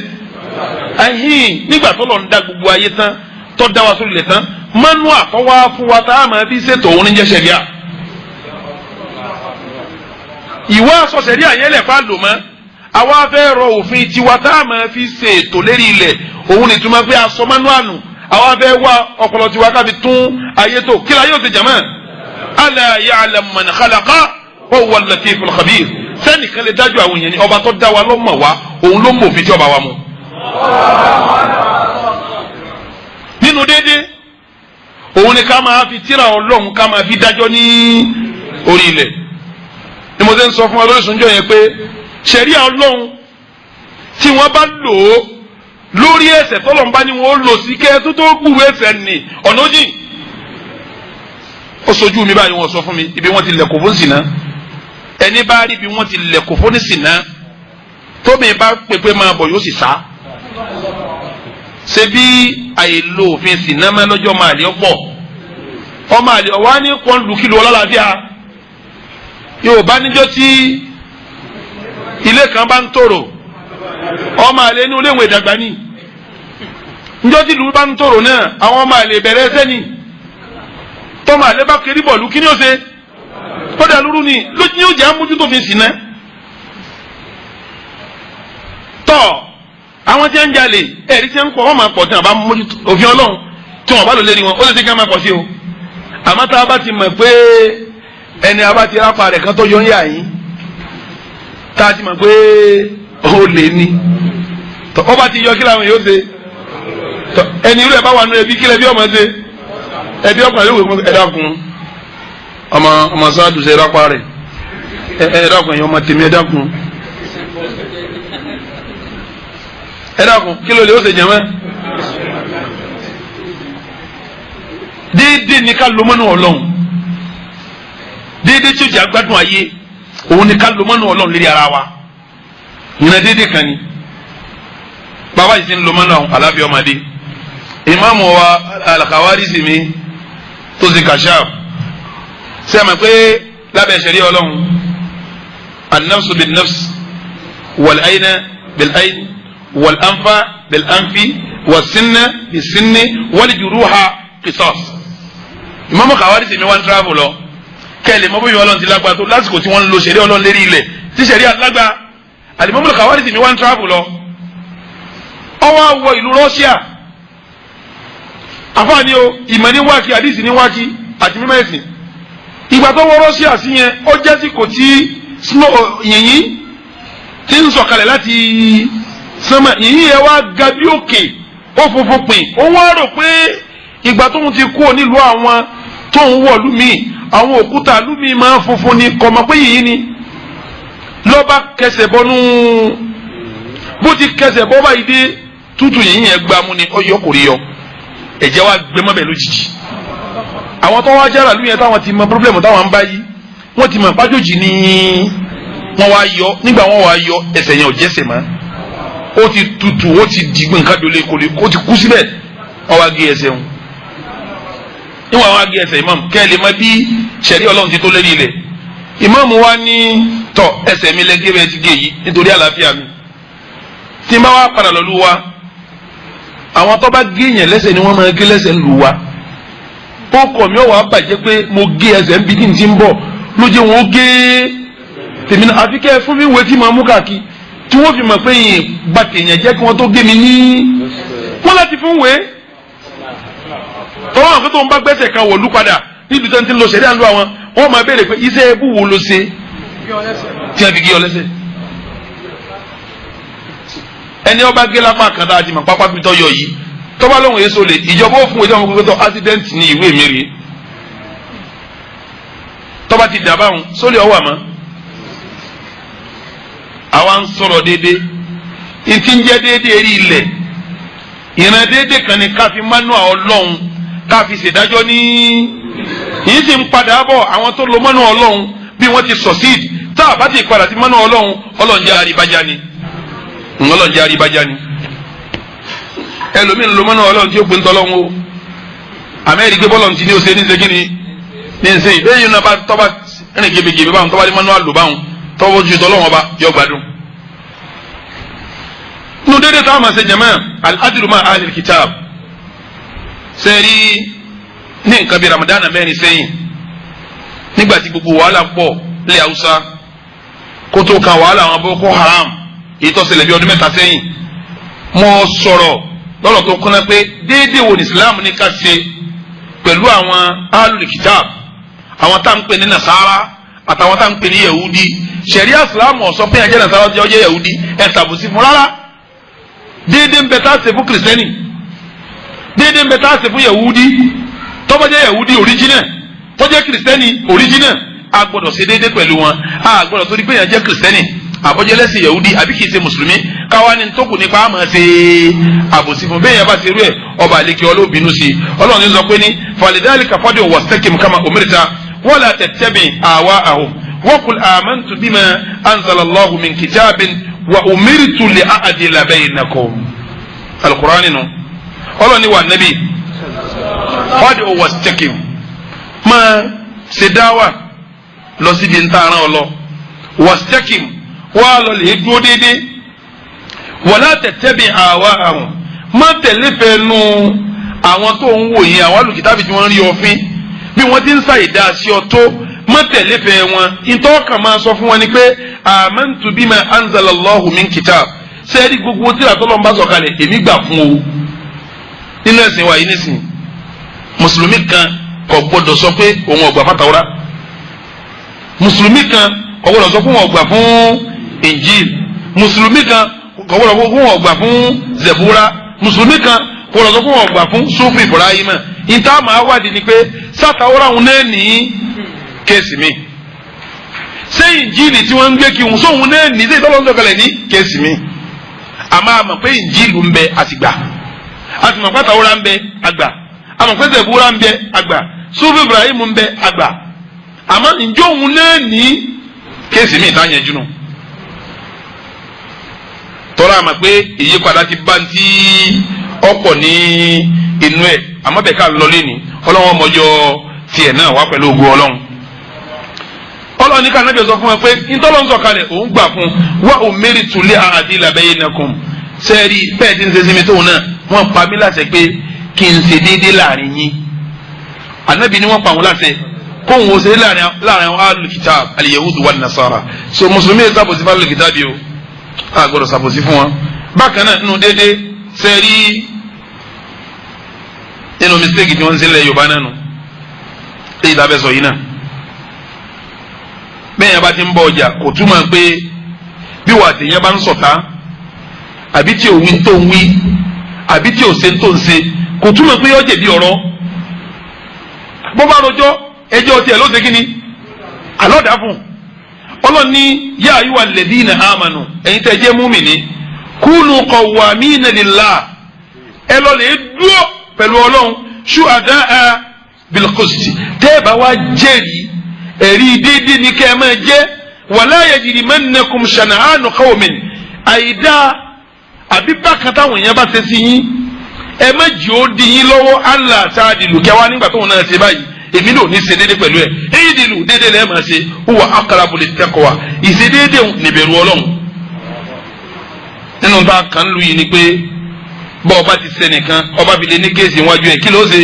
Ahin, nígbà tó lọ ń da gbogbo ayé tán, tó dá wa sórí ilẹ̀ tán, manual tó wá fún wa tá a máa fi ṣètò òun ní jẹ́ ṣẹ̀ríà. Ìwọ aṣọ ṣẹ̀ríà yẹn lẹ̀ fà lò mọ́, àwa fẹ́ rọ òfin tiwa tá a máa fi ṣètò lérí ilẹ̀. Òun ní túmọ̀ pé aṣọ manual nù. Àwa fẹ́ wá ọpọlọ tiwa ká fi tún ayé tó. Kí la yóò ṣe jàmọ́? Ala ya'lam man khalaqa wa huwa al-latiful khabir. Sẹ́nìkan lè dájú àwọn èèyàn ní ọba tó dá wa ló mọ̀ wá, òun ló mọ̀ òfin tí ọba wa mu. Nínú déédéé òun ni ká máa fi tírà Ọlọ́run, ká máa fi dájọ́ ní orí ilẹ̀. Ni mo ṣe ń sọ fún wa lórí ìsúnjọ yẹn pé ṣẹ̀ríà Ọlọ́run tí wọ́n bá lò ó lórí ẹ̀ṣẹ̀ tọ́lọ́run bá ní wọ́n ó lò sí kẹ́ tó tó gbúrú ẹ̀ṣẹ̀ nì ọ̀nà òjì. Ó sojú mi báyìí, wọ́n sọ fún mi ibi wọ́n ti lẹ̀kọ̀ fún sìnà. Ẹni bá rí ibi wọ́n ti lẹ̀kọ̀ fún sìnà, tóbi bá pépé máa bọ̀ yóò sì sá. Ṣe bí àìlò òfin sìnà máa lọ́jọ́ máa lè pọ̀, ọmọ àlè ọ̀wá ní pọ́n lùkìlù ọlọ́láfíà. Yóò bá níjọ́ tí ilé kan bá ń tòrò, ọmọ àlè inú ilé ìwé ìdàgbà ní. Níjọ́ tí ìlú bá ń tòrò náà, àwọn ọmọ àlè bẹ̀rẹ̀ ẹsẹ̀ ni. Tọ́mọ àlè bá kiri bọ̀lú, kí ni ó ṣe? Ó dà lóru ni lójú yóò jẹ́ àmójútó fi sìn náà. Tọ́ àwọn tí ń jalè, ẹ̀rí tí ń pọ̀, wọ́n máa pọ̀ tí wọ́n bá mójútó òfin Ọlọ́run, tí wọ́n bá lò lérí wọn, ó lè ṣe kí wọ́n máa pọ̀ sí o. Àmọ́ tá a bá ti mọ̀ pé ẹni a bá ti rápa rẹ̀ kan tó yọ ń yà yín, tá a ti mọ̀ pé ó lè ní, tọ́ ọ bá ti yọ, kí làwọn yóò ṣe? Ẹni irú ẹ̀ bá wà nù ẹbí, kí lẹ́bí ọmọ ṣe? Ẹbí ọkùnrin yóò wé, ẹ dákun, ọmọ ọmọ sáàdù ṣe rápa rẹ̀, ẹ dákun, ẹ̀yin ọmọ tèmi, ẹ dákun, ẹ dákun, kí ló lè ó ṣe jẹ̀mọ́? Déédéé ní ká lo mọ́nú Ọlọ́run, déédéé tí ó jẹ́ agbádùn ayé, òun ní ká lo mọ́nú Ọlọ́run lérí ara wa. Ìrìnà déédéé kan ni bàbá yìí ti ń lo mọ́nú àwọn alábẹ́ ọmọdé. Ìmáàmù wa Al-Khawarizmi mi tó ṣe kàṣáà, ṣe é mọ̀ pé lábẹ́ ṣẹ̀rí Ọlọ́run, an-nafsu bin-nafs wal-ayna bil-ayn wal-anfa bil-anfi was-sinna bis-sinni wal-juruha qisas. Ìmáàmù Khawarizmi mi wá ń travel lọ, kẹ́lẹ̀ mọ́ bóyá Ọlọ́run ti lágbára tó lásìkò tí wọ́n ń lo ṣẹ̀rí Ọlọ́run lérí ilẹ̀ tí ṣẹ̀rí alágbá. Al-Imam Khawarizmi mi wá ń travel lọ, ó wá wọ ìlú Russia. Àfààní o, ìmọ̀ ní wákì, àdìsí ní wákì àti mímọ́ ẹ̀sìn. Ìgbà tó wọ Russia sí yẹn, ó jẹ́ sí kò tí snow yìnyín tí ń sọ̀kalẹ̀ láti sánmà. Yìnyín yẹn wá ga bí òkè, ó funfun pin. Ó wá rò pé ìgbà tóun ti kú nílùú àwọn tóun wọ̀ lùmíì, àwọn òkúta lùmíì máa ń funfun ni, kò mọ̀ pé yìnyín ni. Lọ́ba kẹsẹ̀ bọ́nú, bó ti kẹsẹ̀ bọ́ báyìí dé tútù, yìnyín yẹn gbámú ni, ó yọ kò rí yọ, ẹ̀jẹ̀ wa gbé mọ́bẹ̀ lójijì. Àwọn tó wá jára lóyún yẹn táwọn ti mọ pírọ́blẹ̀mù táwọn ń bá yí, wọ́n ti mọ ìpájòjì ni wọ́n wá yọ. Nígbà wọ́n wá yọ, ẹsẹ̀ yẹn ò jẹ́sẹ̀ mọ́, ó ti tutù, ó ti dìgbìn nǹkan dole kò lè, ó ti kú síbẹ̀. Wọ́n wá gé ẹsẹ̀ wọn. Níwọ̀n wá gé ẹsẹ̀ ìmáàmù, kẹ́ ẹ lè mọ bí ṣẹ̀rí Ọlọ́run ti tó lérí ilẹ̀. Ìmáàmù wa ní tọ̀, ẹsẹ̀ mi lẹ́gẹ́ bẹ́ẹ̀ ti gé yìí nítorí àlàáfíà mi. Tí n bá wá padà lọ lú wa, àwọn tó bá gé yẹn lẹ́sẹ̀ ni wọ́n máa gé lẹ́sẹ̀ lù wá. Ó kọ̀ mí ó wàá bàjẹ́ pé mo gé ẹsẹ̀ ń bí kí n ti ń bọ̀ lójú wọn ó gé tèmi náà. Àfi kẹ́ ẹ fún mi wé tí màá mú káàkiri tí wọ́n fi mọ̀ pé yìí gba tèèyàn jẹ́ kí wọ́n tó gé mi ní wọ́n láti fún wé. Tọ́wọ́n àwọn tó ń bá gbẹ́sẹ̀ kan wọ̀lú padà níbi tó ń ti lọ sẹ̀rí àlọ́ àwọn, wọ́n máa béèrè pé iṣẹ́ ẹbú wo ló ṣe tí wọ́n fi gé ọ lẹ́sẹ̀. Ẹni ọba gé lápá kan tá a ti mọ̀ pápá bí tọ́ yọ yìí, tọ́ba lóhùn èso lè ìjọba ó fún ìjọba ọmọ gbogbo accident ní ìwé mi rí. Tọ́ba ti dàbá òun sólè ọwọ́ àmọ́. Àwa ń sọ̀rọ̀ déédéé. Ntí ń jẹ́ déédéé rí ilẹ̀, ìran déédéé kan ní ká fi mánú Ọlọ́run, ká fi ṣèdájọ́ ní yìí sì ń padà bọ̀. Àwọn tó lo mánú Ọlọ́run bí wọ́n ti succeed, tá a bá ti padà sí mánú Ọlọ́run, Ọlọ́run jẹ́ àríbájá ni, Ọlọ́run jẹ́ àríbájá ni. Ẹlòmíín lo mánú Ọlọ́run tí ó pè ń tọ́lọ́run o, àmẹ́rì gbé bọ́lọ̀ ti ní o ṣe ní ṣe kí ni ní ṣe bẹ́ẹ̀ yìí náà bá tọ́ba rìn gèbègèbè báwọn tọ́ba ní mánú àlò báwọn tọ́wọ́ ju tọ́lọ́run ọba yọ gbádùn. Nínú dédé táwọn máa ṣe jẹ̀mọ́ al-adlu ma'a ahlil kitab, sẹ́ẹ̀rí ní nǹkan bíi Ramadana 4 sẹ́yìn, nígbà tí gbogbo wàhálà pọ̀ lé Haúsá kó tó kan wàhálà àwọn Boko Haram èyí tó ṣẹlẹ̀ bí ọdún 3 sẹ́yìn, mo sọ̀rọ̀ lọ́rọ̀ tó kúnná pé déédéé wo ní Islam ní ká ṣe pẹ̀lú àwọn ahlul kitab, àwọn tá à ń pè ní Nasara àtàwọn tá à ń pè ní Yahudi. Ṣẹ̀ríà Islam ó sọ pé ẹ̀jẹ̀ Nasara ọjọ́ Yahudi ẹ̀ tàbùsí fún rárá. Déédéé ń bẹ tá a ṣe fún kìrìsìtẹ́nì, déédéé ń bẹ tá a ṣe fún Yahudi. Tó bá jẹ́ Yahudi original, tó jẹ́ kìrìsìtẹ́nì original, a gbọ́dọ̀ ṣe déédéé pẹ̀lú wọn. A gbọ́dọ̀ torí pé yẹn jẹ́ kìrìsìtẹ́nì àbọ̀jẹ́lẹ́sìn Yahudi àbí kìí ṣe mùsùlùmí káwa ni tó kù nípa àmọ́ ṣe àbòsí fún. Bẹ́ẹ̀ yẹn bá ṣe rú ẹ̀, ọba àlekè ọlọ́bìnú sí i. Ọlọ́run ní sọ pé ní falidhalika fad'u wastaqim kama umirta wala tattabi' ahwa'ahum wa qul amantu bima anzalallahu min kitabin wa umirtu li a'dila baynakum. Alukur'ani nu Ọlọ́run ní wà nábì fad'u wastaqim, máa ṣe dáwà lọ síbi ń tààràn ọlọ, wastaqim wà lọ lè dúró déédéé, wala tattabi' ahwa'ahum, má tẹ̀lé fẹ́nu àwọn tó ń wò yín, àwọn alùkìtàbí tí wọ́n ń rí ọfín bí wọ́n ti ń ṣàìdá sí ọ tó, má tẹ̀lé fẹ́ wọn. Ìtọ́kàn máa sọ fún wọn ni pé amantu bima anzalallahu min kitab, sẹ́ẹ̀rí gbogbo tíra tó lọ́n bá sọ̀kalẹ̀ èmi gbà fún o. Nínú ẹ̀sìn wa yìí nísìn, mùsùlùmí kan kò gbọdọ̀ sọ pé òun ò gbà fún Tàwórà, mùsùlùmí kan kò gbọdọ̀ sọ pé òun ò gbà fún Injil, mùsùlùmí kan kò gbọdọ̀ sọ pé òun ò gbà fún Zẹ̀búrà, mùsùlùmí kan kò gbọdọ̀ sọ pé òun ò gbà fún Sufi Ibrahima. Ìta máa wádìí ni pé sátàwórà òun náà ní kéèsì mi, ṣé Injili tí wọ́n ń gbé kí òun sóhun náà ní ṣé ìtọ́lọ́ ń sọ̀kalẹ̀ ní kéèsì mi. Àmọ́ àmọ̀ pé Injili ń bẹ àtìgbà, àtìmọ̀ pé Tàwórà ń bẹ àgbà, àmọ̀ pé Zẹ̀búrà ń bẹ àgbà, Sufi Ibrahim ń bẹ àgbà, àmọ́ ǹjọ́ òun náà ní kéèsì mi ìta yẹn jù nù. Tọ́lá àmọ̀ pé ìyípadà ti bá ń tí ọ̀pọ̀ ní inú ẹ̀, àmọ́ bẹ́ẹ̀ ká lọ lẹ́ni Ọlọ́run ọmọjọ́ tiẹ̀ náà wá pẹ̀lú ogun Ọlọ́run. Ọlọ́run ní ká nábì sọ fún wa pé ntọ́lọ́run sọ̀kalẹ̀ òun gbà fún wa umirtu li a'dila baynakum, sẹ́ẹ̀rí bẹ́ẹ̀ tí ń ṣe sí mi tóun náà wọ́n pa mí láṣẹ pé kí n ṣe déédéé láàrin yín. Ànábì ni wọ́n pa òun láṣẹ kóun ó ṣe láàrin àwọn ahlul kitab al-yahudu wan nasara. So mùsùlùmí yẹn ṣàbòsí fún ahlul kitab yìí o, a gbọ́dọ̀ ṣàbòsí fún wọn. Bákan náà nínú déédéé, sẹ́ẹ̀rí nínú mistake tí wọ́n ń ṣe lẹ̀ Yorùbá náà nù èyí tá a fẹ́ sọ yìí náà, bẹ́ẹ̀ yẹn bá ti ń bọ ọjà kò túmọ̀ pé bí wà tèèyàn bá ń sọ̀tá àbí tí ò wí tó ń wí àbí tí ò ṣe tó ń ṣe, kò túmọ̀ pé yọ jẹ̀bi ọ̀rọ̀. Bó bá rojọ́ ẹjọ́ tiẹ̀ ló ṣe kí ni àlọ́dà fún. Ọlọ́run ní yá ayyuhal ladhina amanu, ẹ̀yin tẹ́ jẹ́ múmìnì, kunu qawwamina lillah, ẹ lọ lè dúró pẹ̀lú Ọlọ́run, shuhada'a bil qist, tẹ́ ẹ bá wá jẹ́rìí ẹ̀rí déédéé ní kẹ́ ẹ máa jẹ́, wala yajrimannakum shana'anu qawmin, àìdá àbí bákan táwọn èèyàn bá ṣe sí yín ẹ má jì ó di yín lọ́wọ́, alla ta'dilu, kẹwàá nígbà tóun náà ṣe báyìí èmi náà ò ní ṣe déédéé pẹ̀lú ẹ̀, i'dilu déédéé lẹ́ẹ̀ máa ṣe, huwa aqrabu lit-taqwa, ìṣe déédéé níbẹ̀rù Ọlọ́run. Nínú tá a kàn ń lu yìí ni pé bọ́ ọba ti ṣe nìkan ọba fi lè ní kéèsì iwájú ẹ̀, kí ló ṣe?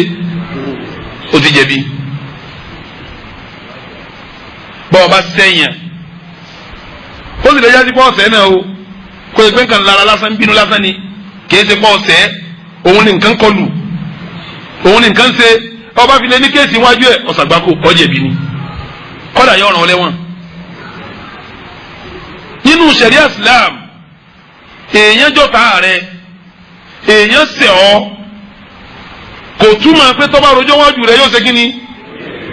Ó ti jẹ̀bi. Bọ́ ọba sẹ́yìn ó sì lè jásí pọ́ ọ̀sẹ̀ náà o, kò sí pé nǹkan lára lásán bínú lásán ni, kìí ṣe pọ́ ọ̀sẹ̀ òun ni nǹkan kọlù òun ni nǹkan ṣe, ọba fi lè ní kéèsì iwájú ẹ̀ ọ̀sàgbákò ọ̀jẹ̀bi ni, kọ́dà yọ ọ̀ràn ọlẹ́wọ̀n. Nínú ṣẹ̀ríà Islam èèyàn jọta rẹ, èèyàn ṣẹ̀ ọ́, kò túmọ̀ pé tọ́ba rojọ́ wájú rẹ yóò ṣe kí ni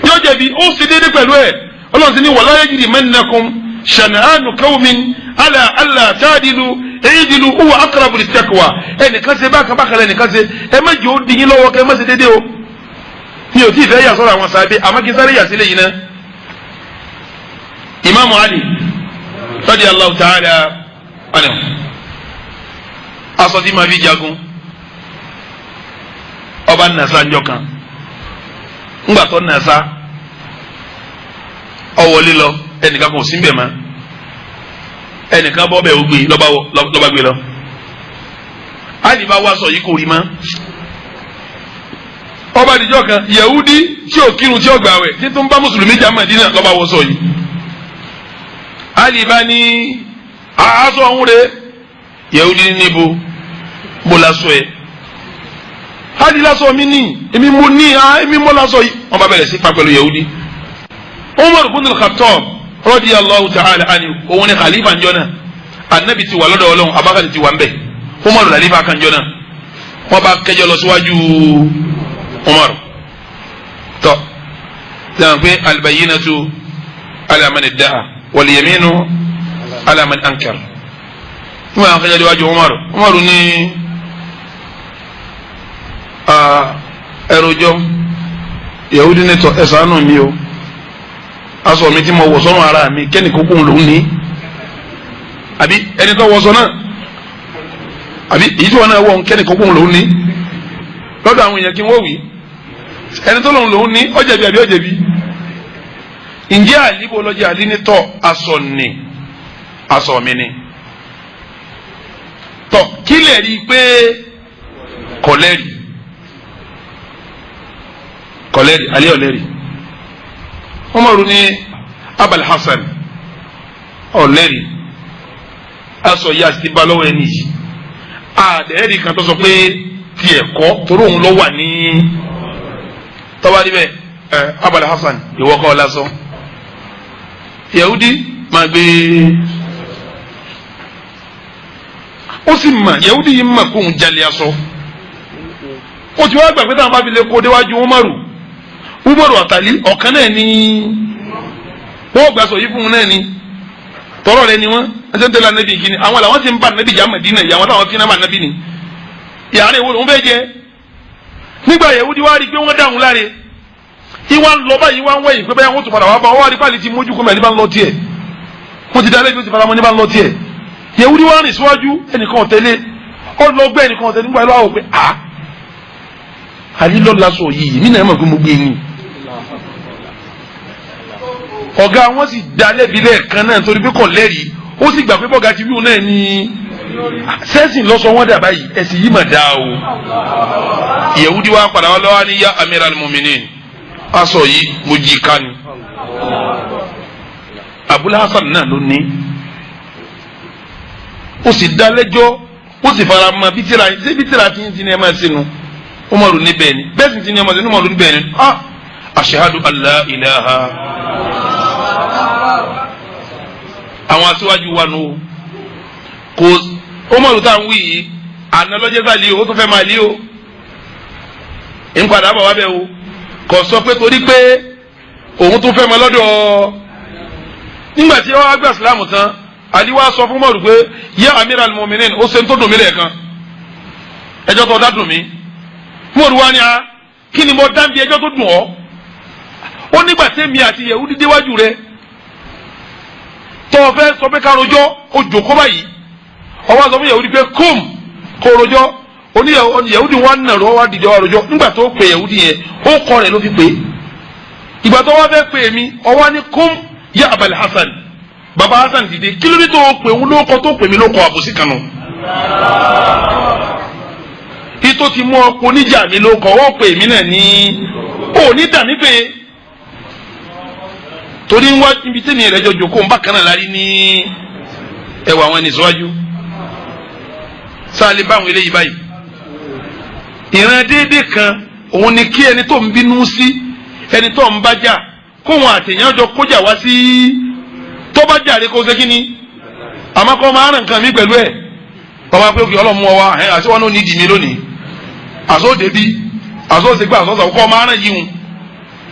yóò jẹ̀bi, ó ṣe déédéé pẹ̀lú ẹ̀. Ọlọ́run ti ní wala yajrimannakum shana'anu qawmin ala alla ta'dilu i'dilu huwa aqrabu lit-taqwa. Ẹnìkan ṣe bákan bákan ẹnìkan ṣe, ẹ má jẹ́ ó di yín lọ́wọ́ kẹ́ ẹ má ṣe déédéé o. Mi ò tí ì fẹ́ yà sọ́rọ̀ àwọn sàbẹ̀, àmọ́ kí n sáré yà sílẹ̀ yìí ná. Imaamu Ali radiyallahu ta'ala anhu, aṣọ tí ma fi jagun ọba nàṣà njọ kan, ńgbà tó nàṣà ọwọlé lọ, ẹnìkan kò sí mbẹ mọ́, ẹnìkan bọ́ bẹ́ẹ̀ ó gbé lọ́ba gbé lọ. Ali bá wá sọ yìí kò rí mọ́. Ọba àdìjọ kan Yahudi tí ò kírun tí ò gbààwẹ̀ tí tó ń bá mùsùlùmí jà Mádínà lọ́ba wọ sọ yìí. Ali bá ní aṣọ ọ̀hún rẹ̀. Yahudi níbo bó lásọ ẹ? Ali lásọ mi ní, èmi mo ní, èmi mo lásọ yìí. Wọ́n bá bẹ̀rẹ̀ sí pa pẹ̀lú Yahudi. Umar ibn al-Khattab radiyallahu ta'ala anhu, òun ni khalifa njọ́ náà. Anabi ti wà lọ́dọ̀ Ọlọ́run, Abubakar ti wà ń bẹ̀, Umar khalifa kan njọ́ náà. Wọ́n bá kẹjọ lọ síwájú Umar. Tọ́ sẹ́wọ̀n pé al-bayyinatu ala man idda'a wal yaminu ala man ankar. Wọ́n bá kẹjọ síwájú Umar. Umar ní ẹrọjọ́ Yahudi ní tọ́ ẹ ṣàánú mi o, aṣọ mi tí mo wọ̀ sọ́run ara mi kẹ́ni kókó lòún ní, àbí ẹni tó wọṣọ náà, àbí èyí tí wọn náà wọ̀ kẹ́ni kókó lòún ní lọ́dọ̀ àwọn èèyàn kí wọ́n wí ẹni tó lòún lòún ní ọ̀jẹ̀bi àbí ọ̀jẹ̀bi. Ǹjẹ́ àlíbo lọ́jọ́ àlí ní tọ́ aṣọ ni aṣọ mi ni tọ́ kí lè rí i pé kọ̀lẹ́rì kọ̀lẹ́rì alẹ́ ọ̀lẹ́rì. Umaru ní Abul Hasan ọ̀lẹ́rì aṣọ yìí àti bá lọ́wọ́ ẹni yìí, àdẹ́rì kan tó sọ pé tiẹ̀ kọ́ torí òun ló wà ní tọ́ba níbẹ̀. Ẹ Abul Hasan ìwọ kọ́ lásán Yahudi máa gbé. Ó sì mà Yahudi yìí mà kóun jalè aṣọ, ó ti wá gbà pé táwọn bá fi lè kó déwájú Umaru, Umaru àtàlí ọ̀kan náà ní wọ́n gbà sọ yìí fún un náà ní tọrọ rẹ ni wọn ẹsẹ̀ ń tẹ̀lé anabi kìíní àwọn làwọn ti ń bá anabi jà Mádínà yìí, àwọn táwọn fi náà bá anabi ni yàrá ìwọ lòún fẹ́ jẹ. Nígbà Yahudi wá rí i pé wọ́n dáhùn láre, ìwà ń lọ báyìí wá ń wẹ̀yìn pé báyà wọ́n tún padà wá bá wọ́n wá rí pàlì ti mójú kó mẹ́rin bá ń lọ tiẹ̀, wọ́n ti dalẹ́ bí ó ti fara mọ́ ní bá ń lọ tiẹ̀. Yahudi wá rìn síwájú, ẹnìkan ọ̀tẹ́lẹ̀ ọlọgbẹ́ ẹnìkan ọ̀tẹ́lẹ̀ nígbà yẹn pé a àlí lọ́ọ́ lásọ yìí mí náà mọ̀ pé mo gbé yín. Ọ̀gá wọn sì dá lẹ́bi lẹ́ẹ̀kan náà torí pé kò lẹ́rìí, ó sì gbà pé bọ́gà ti wíwọ́n náà ní sẹ́sìn lọ́sọ wọn dà báyìí, ẹ̀sìn yìí mà dá o. Yahudi wa padà wá lọ́wọ́ ní ya amiral muminin, aṣọ yìí mo jí ká ni. Abul Hasan náà ló ní, ó sì dá lẹ́jọ́, ó sì fara mọ́ bítìrà ṣé bítìrà ti ń ti ní ẹ máa ṣe nu. Umaru ní bẹ́ẹ̀ ni, bẹ́ẹ̀ sì ti ní ẹ máa ṣe nu. Umaru ní bẹ́ẹ̀ ni, ah ashahadu alla ilaha. Àwọn aṣíwájú wa nù kò Umaru tá à ń wí yìí àná lọ́jọ́ sá lé o, ó tún fẹ́ máa lé o, ń padà bọ̀ wá bẹ́ẹ̀ o. Kò sọ pé torí pé òun tún fẹ́ máa lọ́dọ̀. Nígbà tí wọ́n á gbà sílámù tán, Ali wá sọ fún Umaru pé yá amiral muminin, ó ṣe ń tó dùn mí lẹ́ẹ̀kan, ẹjọ́ tó dá dùn mí. Umaru wá ní a kí ni mo dá bí ẹjọ́ tó dùn ọ́? Ó nígbà tẹ́mi àti Yahudi déwájú rẹ tó o fẹ́ sọ pé ká rojọ́, ó jòkó báyìí, ọwọ́ sọ fún Yahudi pé kóm kó rojọ́. Oní Yahudi wà nàró wà dìde wà rojọ́. Nígbà tó pe Yahudi yẹn, ó kọ́ rẹ̀ ló fi pè é. Ìgbà tó wá fẹ́ pè mí, ọwọ́ ní kóm yá Abul Hasan, baba Hasan dìde, kí ló dé tó pè ń lóko tó pè mí lóko àbòsí kan nù? Ìtò ti mú ọkọ oníjà mi lóko, ó pè mí náà ní òní dà mí pé torí ń wá ibi tí mi rẹ̀ jọ jòkó ń bá kan náà lárí ní ẹwà àwọn ẹni síwájú. Sáà lè bá àwọn eléyìí báyìí. Ìran déédéé kan òun ni kí ẹni tó ń bínú sí ẹni tó ń bá jà kóhun àtẹ̀yàn jọ kójà wá sí tó bá jàre kó ṣe kí ni, àmọ́ kọ́ máa rìn nǹkan mi pẹ̀lú ẹ̀. Bàbá pé òkè ọlọ́mú ọ wa ẹ̀ àti wọn ò ní ìdí mi lónìí, àṣọ òdebí àṣọ òṣègbè àṣọ òṣàwọ̀ kọ́ máa rìn yíhun.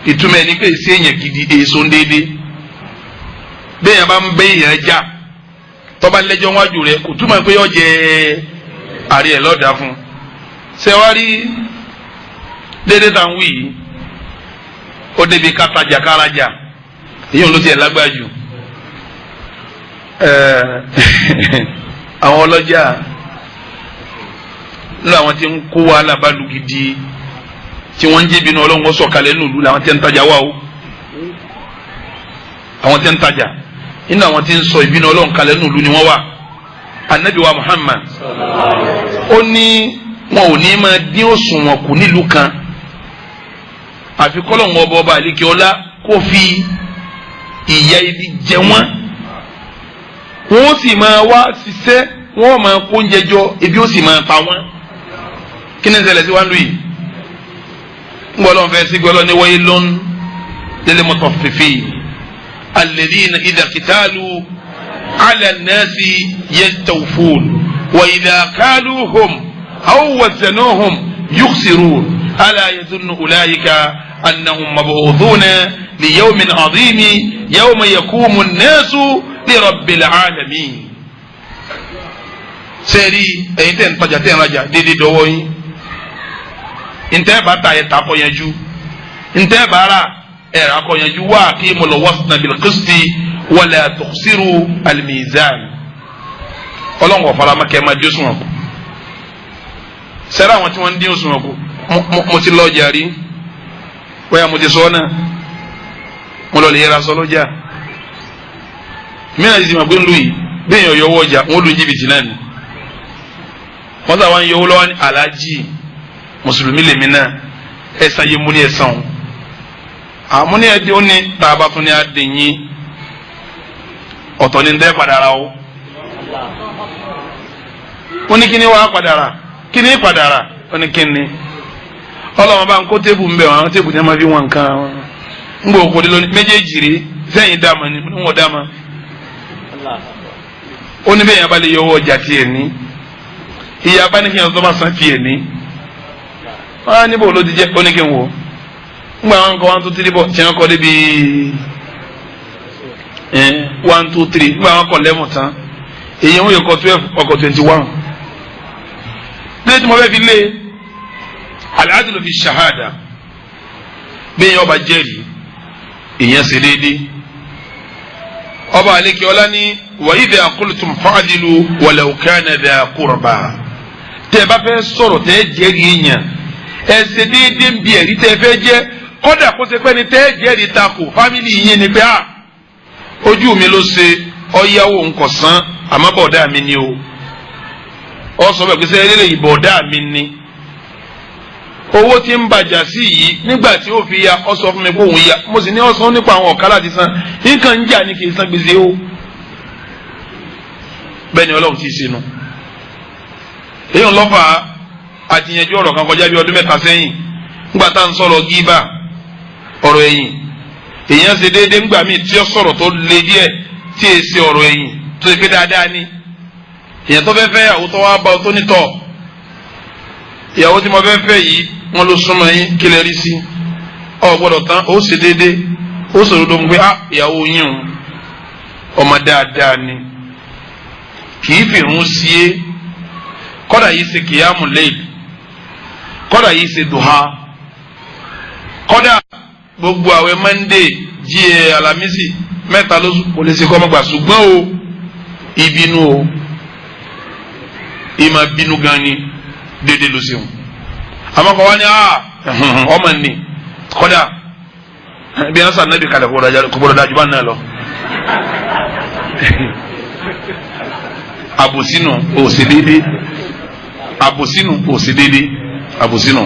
Ìtumọ̀ ẹni pé èsì èèyàn gidi èso ń déédé. Bẹ́ẹ̀ yẹn bá ń bẹ́ èèyàn já Tó bá lẹ́jọ́ wájú rẹ̀ kò túmọ̀ pé yọ jẹ àrí ẹ̀ lọ́dà fún. Ṣé wàá rí déédéé tá à ń wí yìí, ó débi kátajà kárajà, èyí ló tiẹ̀ lágbára jù. Àwọn ọlọ́jà nínú àwọn tí ń kó wàhálà bá lu gidi tí wọ́n ń jẹ́ bínú Ọlọ́run sọ̀kalẹ̀ nùlù làwọn tí ń tajà wà o. Àwọn tí ń tajà nínú àwọn tí ń sọ ìbínú Ọlọ́run kalẹ̀ nùlù ni wọ́n wà. Anabi wa Muhammad ó ní wọn ò ní máa dín òṣùwọ̀n kù nílùú kan àfi kọ́lọ́hún ọba ọba àlekè ọlá kó fi ìyà ibi jẹ wọ́n. Wọ́n sì máa wá ṣiṣẹ́, wọ́n máa kó oúnjẹ jọ, ebi ó sì máa pa wọ́n. Kí ni ṣẹlẹ̀ sí wa ń lù yìí? Ń gbọ́ lọ́n fẹ́ sí gbọ́ lọ́n ní waylun lil mutaffifin alladhina idha kitalu ala nnasi yastawfun wa idha kaluhum aw wazanuhum yukhsirun ala yadhunnu ulaika annahum mab'uthuna liyawmin 'adhimin yawma yaqumu nnasu li rabbil alamin. Sẹ́ẹ̀rí ẹ̀yin tẹ̀ ń tajà tẹ̀ ń rajà déédéé dọ́wọ́ yín. Ntẹ́ bá ta ẹ̀ ta kọ́ yanjú, ntẹ́ bá ra ẹ̀ rà kọ́ yanjú. Wá aqimul wazna bil qisti wala tukhsiru al mizan. Ọlọ́run ọ̀farama kẹ́ ẹ máa dín òṣùwọ̀n kù. Sẹ́rẹ́ àwọn tí wọ́n ń dín òṣùwọ̀n kù, mo ti lọ ọjà rí, bóyá mo ti sọ ọ́ náà, mo lọ lè yẹra sọ lọ́jà. Mí náà ti mọ̀ pé ń lù yìí bí èèyàn yọ owó ọjà wọn lù jìbìtì náà ni. Wọ́n sábà ń yọ owó lọ́wọ́ ní aláàjì mùsùlùmí lèmi náà, ẹ̀sán yé mú ní ẹ̀sán o. Àmú ní ẹ̀dín ó ní tá a bá tún ní adìyín ọ̀tọ̀ ní ndẹ́ padà ra o. Ó ní kíní wàá padà rà, kíní padà rà, ó ní kíní. Ọlọ́run bá ń kó téèpù ń bẹ̀ wọ́n, àwọn téèpù ní wọ́n máa fi wọ́n nǹkan wọn. Ń gbọ́ òkòdé lónìí méjèèjì rí sẹ́yìn dáama ni wọ́n dáama. Ó ní bẹ́ẹ̀ yẹn bá lè yọ owó ọjà tiẹ̀ ní. Ìyá bá ní kí yẹn tó bá san tiẹ̀ ní. Wọ́n á níbo ló ti jẹ́, ó ní kí n wò. Ńgbà wọn kọ́ 1 2 3 bọ̀ tí wọ́n kọ́ débi 1 2 3, ńgbà wọn kọ́ 11 tán. Èyí wọn yóò kọ́ 12 ọkọ̀ 21. Bí tí mo fẹ́ fi lé al-adlu fi shahada, bí yẹn ọba jẹ́rìí ìyẹn ṣe déédéé. Ọba àlekè ọlá ní wa idha qultum fa'dilu walau kana dha qurba. Tẹ́ ẹ bá fẹ́ sọ̀rọ̀ tẹ́ ẹ jẹ́rìí yẹn, ẹ ṣe déédéé ń bi ẹ̀rí tẹ́ ẹ fẹ́ jẹ́. Kódà kó ṣe pé ni tẹ́ ẹ jẹ́rìí takò fámìlì yín ni pé a ojú mi ló ṣe ọ̀yáwó nkọ̀sán àmọ́ bọ̀dá mi ni o. Ọ sọ bẹ́ẹ̀ pé sẹ́ eléyìí bọ̀dá mi ni. Owó tí ń bàjá sí yìí nígbà tí ó fi ya ọ sọ fún mi pé òun ya, mo sì ní ọ sọ nípa àwọn ọ̀ká láti san, nǹkan ń jà ní kì í san gbèsè o. Bẹ́ẹ̀ ni Ọlọ́run ti ṣe nu. Èyí ń lọ́fà àtìyànjú ọ̀rọ̀ kan kọjá bí ọdún mẹ́ta sẹ́yìn ńgbà tá à ń sọ̀rọ̀ gíbà ọ̀rọ̀ ẹ̀yìn. Èyàn ṣe déédéé ńgbà míì tí ó sọ̀rọ̀ tó le díẹ̀ tí èsì ṣe ọ̀rọ̀ ẹ̀yìn tó ṣe pé dáadáa ni. Èyàn tó fẹ́ fẹ́ ìyàwó tó wá bá ọ tó nítọ̀, ìyàwó tí mo fẹ́ fẹ́ yìí wọ́n ló súnmọ́ yín, kí lè rí sí ọ gbọ́dọ̀ tán, ó ṣe déédéé, ó sọ̀rọ̀ tó ń gbé ìyàwó yín o ọmọ dáadáa ni, kì í fìrún sí é, kọ́dà yìí ṣe kìyàmù lẹ́yìn, kọ́dà yìí ṣe dùhà, kọ́dà gbogbo àwẹ̀ mọ́ndé jíẹ alamisi mẹ́ta lóṣù kò lè ṣe kọ́mọ́gbà, ṣùgbọ́n o ìbínú o ìmọ̀ bínú gan ni déédéé ló ṣeun. Àmọ́ kọ́ wá ní ọmọ ní kọ́dà bí wọ́n sàn nábì kalẹ̀ kò gbọ́dọ̀ dájú bá náà lọ. Àbòsínú ò sí déédéé, àbòsínú ò sí déédéé, àbòsínú.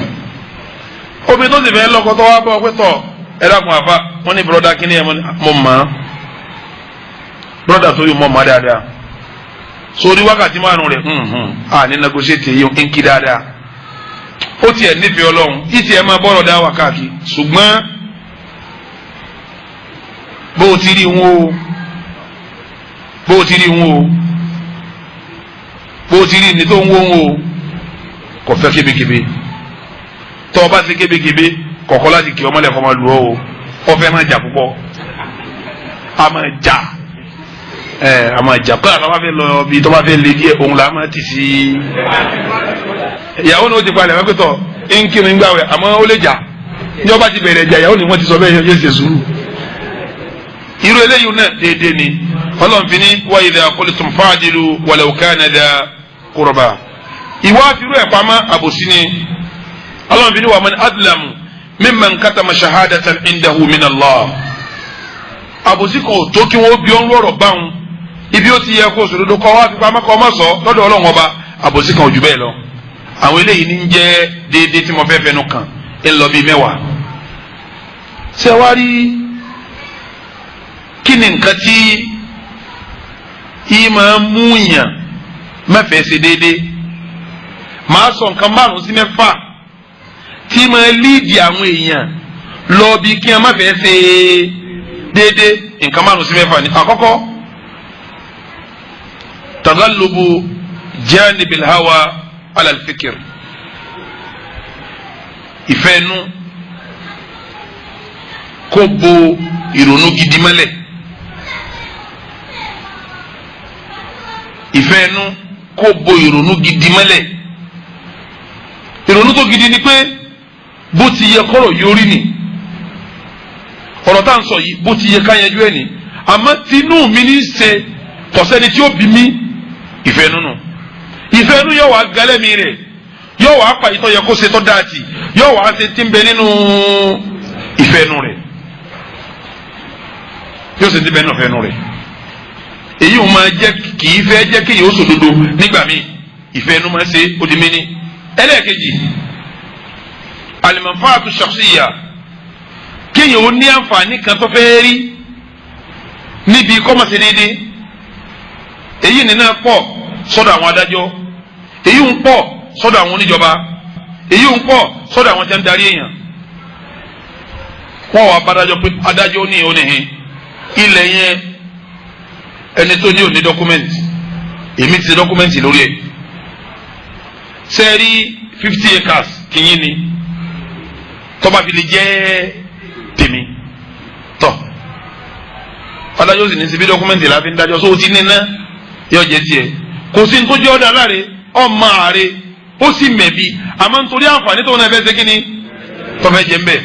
Obìnrin tó sì fẹ́ lọ́kọ tó wá bọ́ ọ pé tọ̀ ẹ dákun àfa, wọ́n ní bùrọ̀dá kínní ẹ̀ mọ̀ mọ́ bùrọ̀dá tó yìí mọ̀ mọ́ dáadáa sórí wákàtí márùn rẹ̀ à ní negotiate yìí ń kí dáadáa, ó tiẹ̀ nífẹ̀ẹ́ Ọlọ́run tí tiẹ̀ máa bọ́rọ̀ dá wà káàkiri, ṣùgbọ́n bó o ti rí wọn o, bó o ti rí wọn o, bó o ti rí ní tó ń wó wọn o, kò fẹ́ kébékébé. Tọ́ ọ bá ti kébékébé kọ̀kọ́ láti kí ọmọlẹ̀ kọ́ máa lù ọ́ o, ọ fẹ́ máa jà púpọ̀, a máa jà. Ẹ àmọ́ ìjà kọ́ àná wàá fẹ́ lọ bí tó bá fẹ́ lé díẹ̀ òun là á máa tì sí. Ìyàwó ni ó ti palẹ̀ wọ́n pẹ̀tọ̀ ń kírun gbàwẹ̀ àmọ́ ó lè jà. Níjọba ti bẹ̀rẹ̀ ìjà, ìyàwó ni wọ́n ti sọ bẹ́ẹ̀, yóò ṣe sùúrù. Irú eléyìí náà déédéé ni Ọlọ́run fi ní wa idha qultum fa'dilu walau kana dha qurba. Ìwà àfirú ẹ̀ pamọ́ àbòsí ni. Ọlọ́run fi ní wa man adlamu mimman katama shahadatan indahu min Allah. Àbòsí kan ò tó kí wọ́n bí ọ́n lọ́rọ̀ báwọn ibi ó ti yẹ kó sòdodo kọ́ wá fi pamọ́ kọ́ ọmọ sọ lọ́dọ̀ Ọlọ́run ọba. Àbòsí kan ò jù bẹ́ẹ̀ lọ. Àwọn eléyìí ní ń jẹ́ déédéé tí mo fẹ́ fẹnu kàn ń lọ bíi 10. Ṣé wàá rí kí ni nǹkan tí yìí máa ń mú yàn mẹ́fẹ̀ẹ́ ṣe déédéé? Màá sọ nǹkan 5 sí 6 tí máa líìdì àwọn èèyàn lọ bí kí wọ́n mẹ́fẹ̀ẹ́ ṣe déédéé. Nǹkan 5 sí 6 ni. Àkọ́kọ́, tagalubu janibil hawa alal fikir. Ìfẹ́ inú kó bo ìrònú gidi mọ́lẹ̀. Ìfẹ́ inú kó bo ìrònú gidi mọ́lẹ̀. Ìrònú tó gidi ni pé bó ti yẹ kọ́rọ̀ yóò rí ni ọ̀rọ̀ tá à ń sọ yìí, bó ti yẹ ká yanjú ẹ̀ ni, àmọ́ tinú mi ní í ṣe, kọ̀sẹ́ni tí ó bí mi. Ìfẹ́ inú nù. Ìfẹ́ inú yóò wá galẹ́ mi rẹ̀, yóò wá pa ìtọ́ yẹ kó ṣe tó dáa tì, yóò wá ṣe tí ń bẹ nínú ìfẹ́ inú rẹ̀, yóò ṣe tí ń bẹ nínú ìfẹ́ inú rẹ̀. Èyí ò máa jẹ́ kì í fẹ́ jẹ́ kéèyàn ó sòdodo nígbà míì. Ìfẹ́ inú máa ṣe ó di mí ní. Ẹlẹ́ẹ̀kejì, al-manfaatu shakhsiyya, kéèyàn ó ní àǹfààní kan tó fẹ́ rí níbi kọ́mọ̀sí déédéé. Èyí nínú pọ̀ sọ́dọ̀ àwọn adájọ́, èyí ń pọ̀ sọ́dọ̀ àwọn oníjọba, èyí ń pọ̀ sọ́dọ̀ àwọn tí ń darí èèyàn. Wọ́n wà bá adájọ́ pé adájọ́ ní oníhin ilẹ̀ yẹn, ẹni tó ní òní dọ́kúmẹ́ǹtì, èmi ti ṣe dọ́kúmẹ́ǹtì lórí ẹ̀. Sẹ́ẹ̀rí 50 acres tìyín ni, tọ́ba fi lè jẹ́ tèmi tọ́. Adájọ́ sì ní síbi dọ́kúmẹ́ǹtì la fi ń dájọ́, sóò ti ní ná yóò jẹ́ tiẹ̀. Kò sí ní tó jẹ́ ọ̀dà láre, ọmọ ààrẹ ó sì mẹ̀bi, àmọ́ nítorí àǹfààní tó ń fẹ́ ṣe kínní tọ́fẹ́ jẹ́ ń bẹ̀.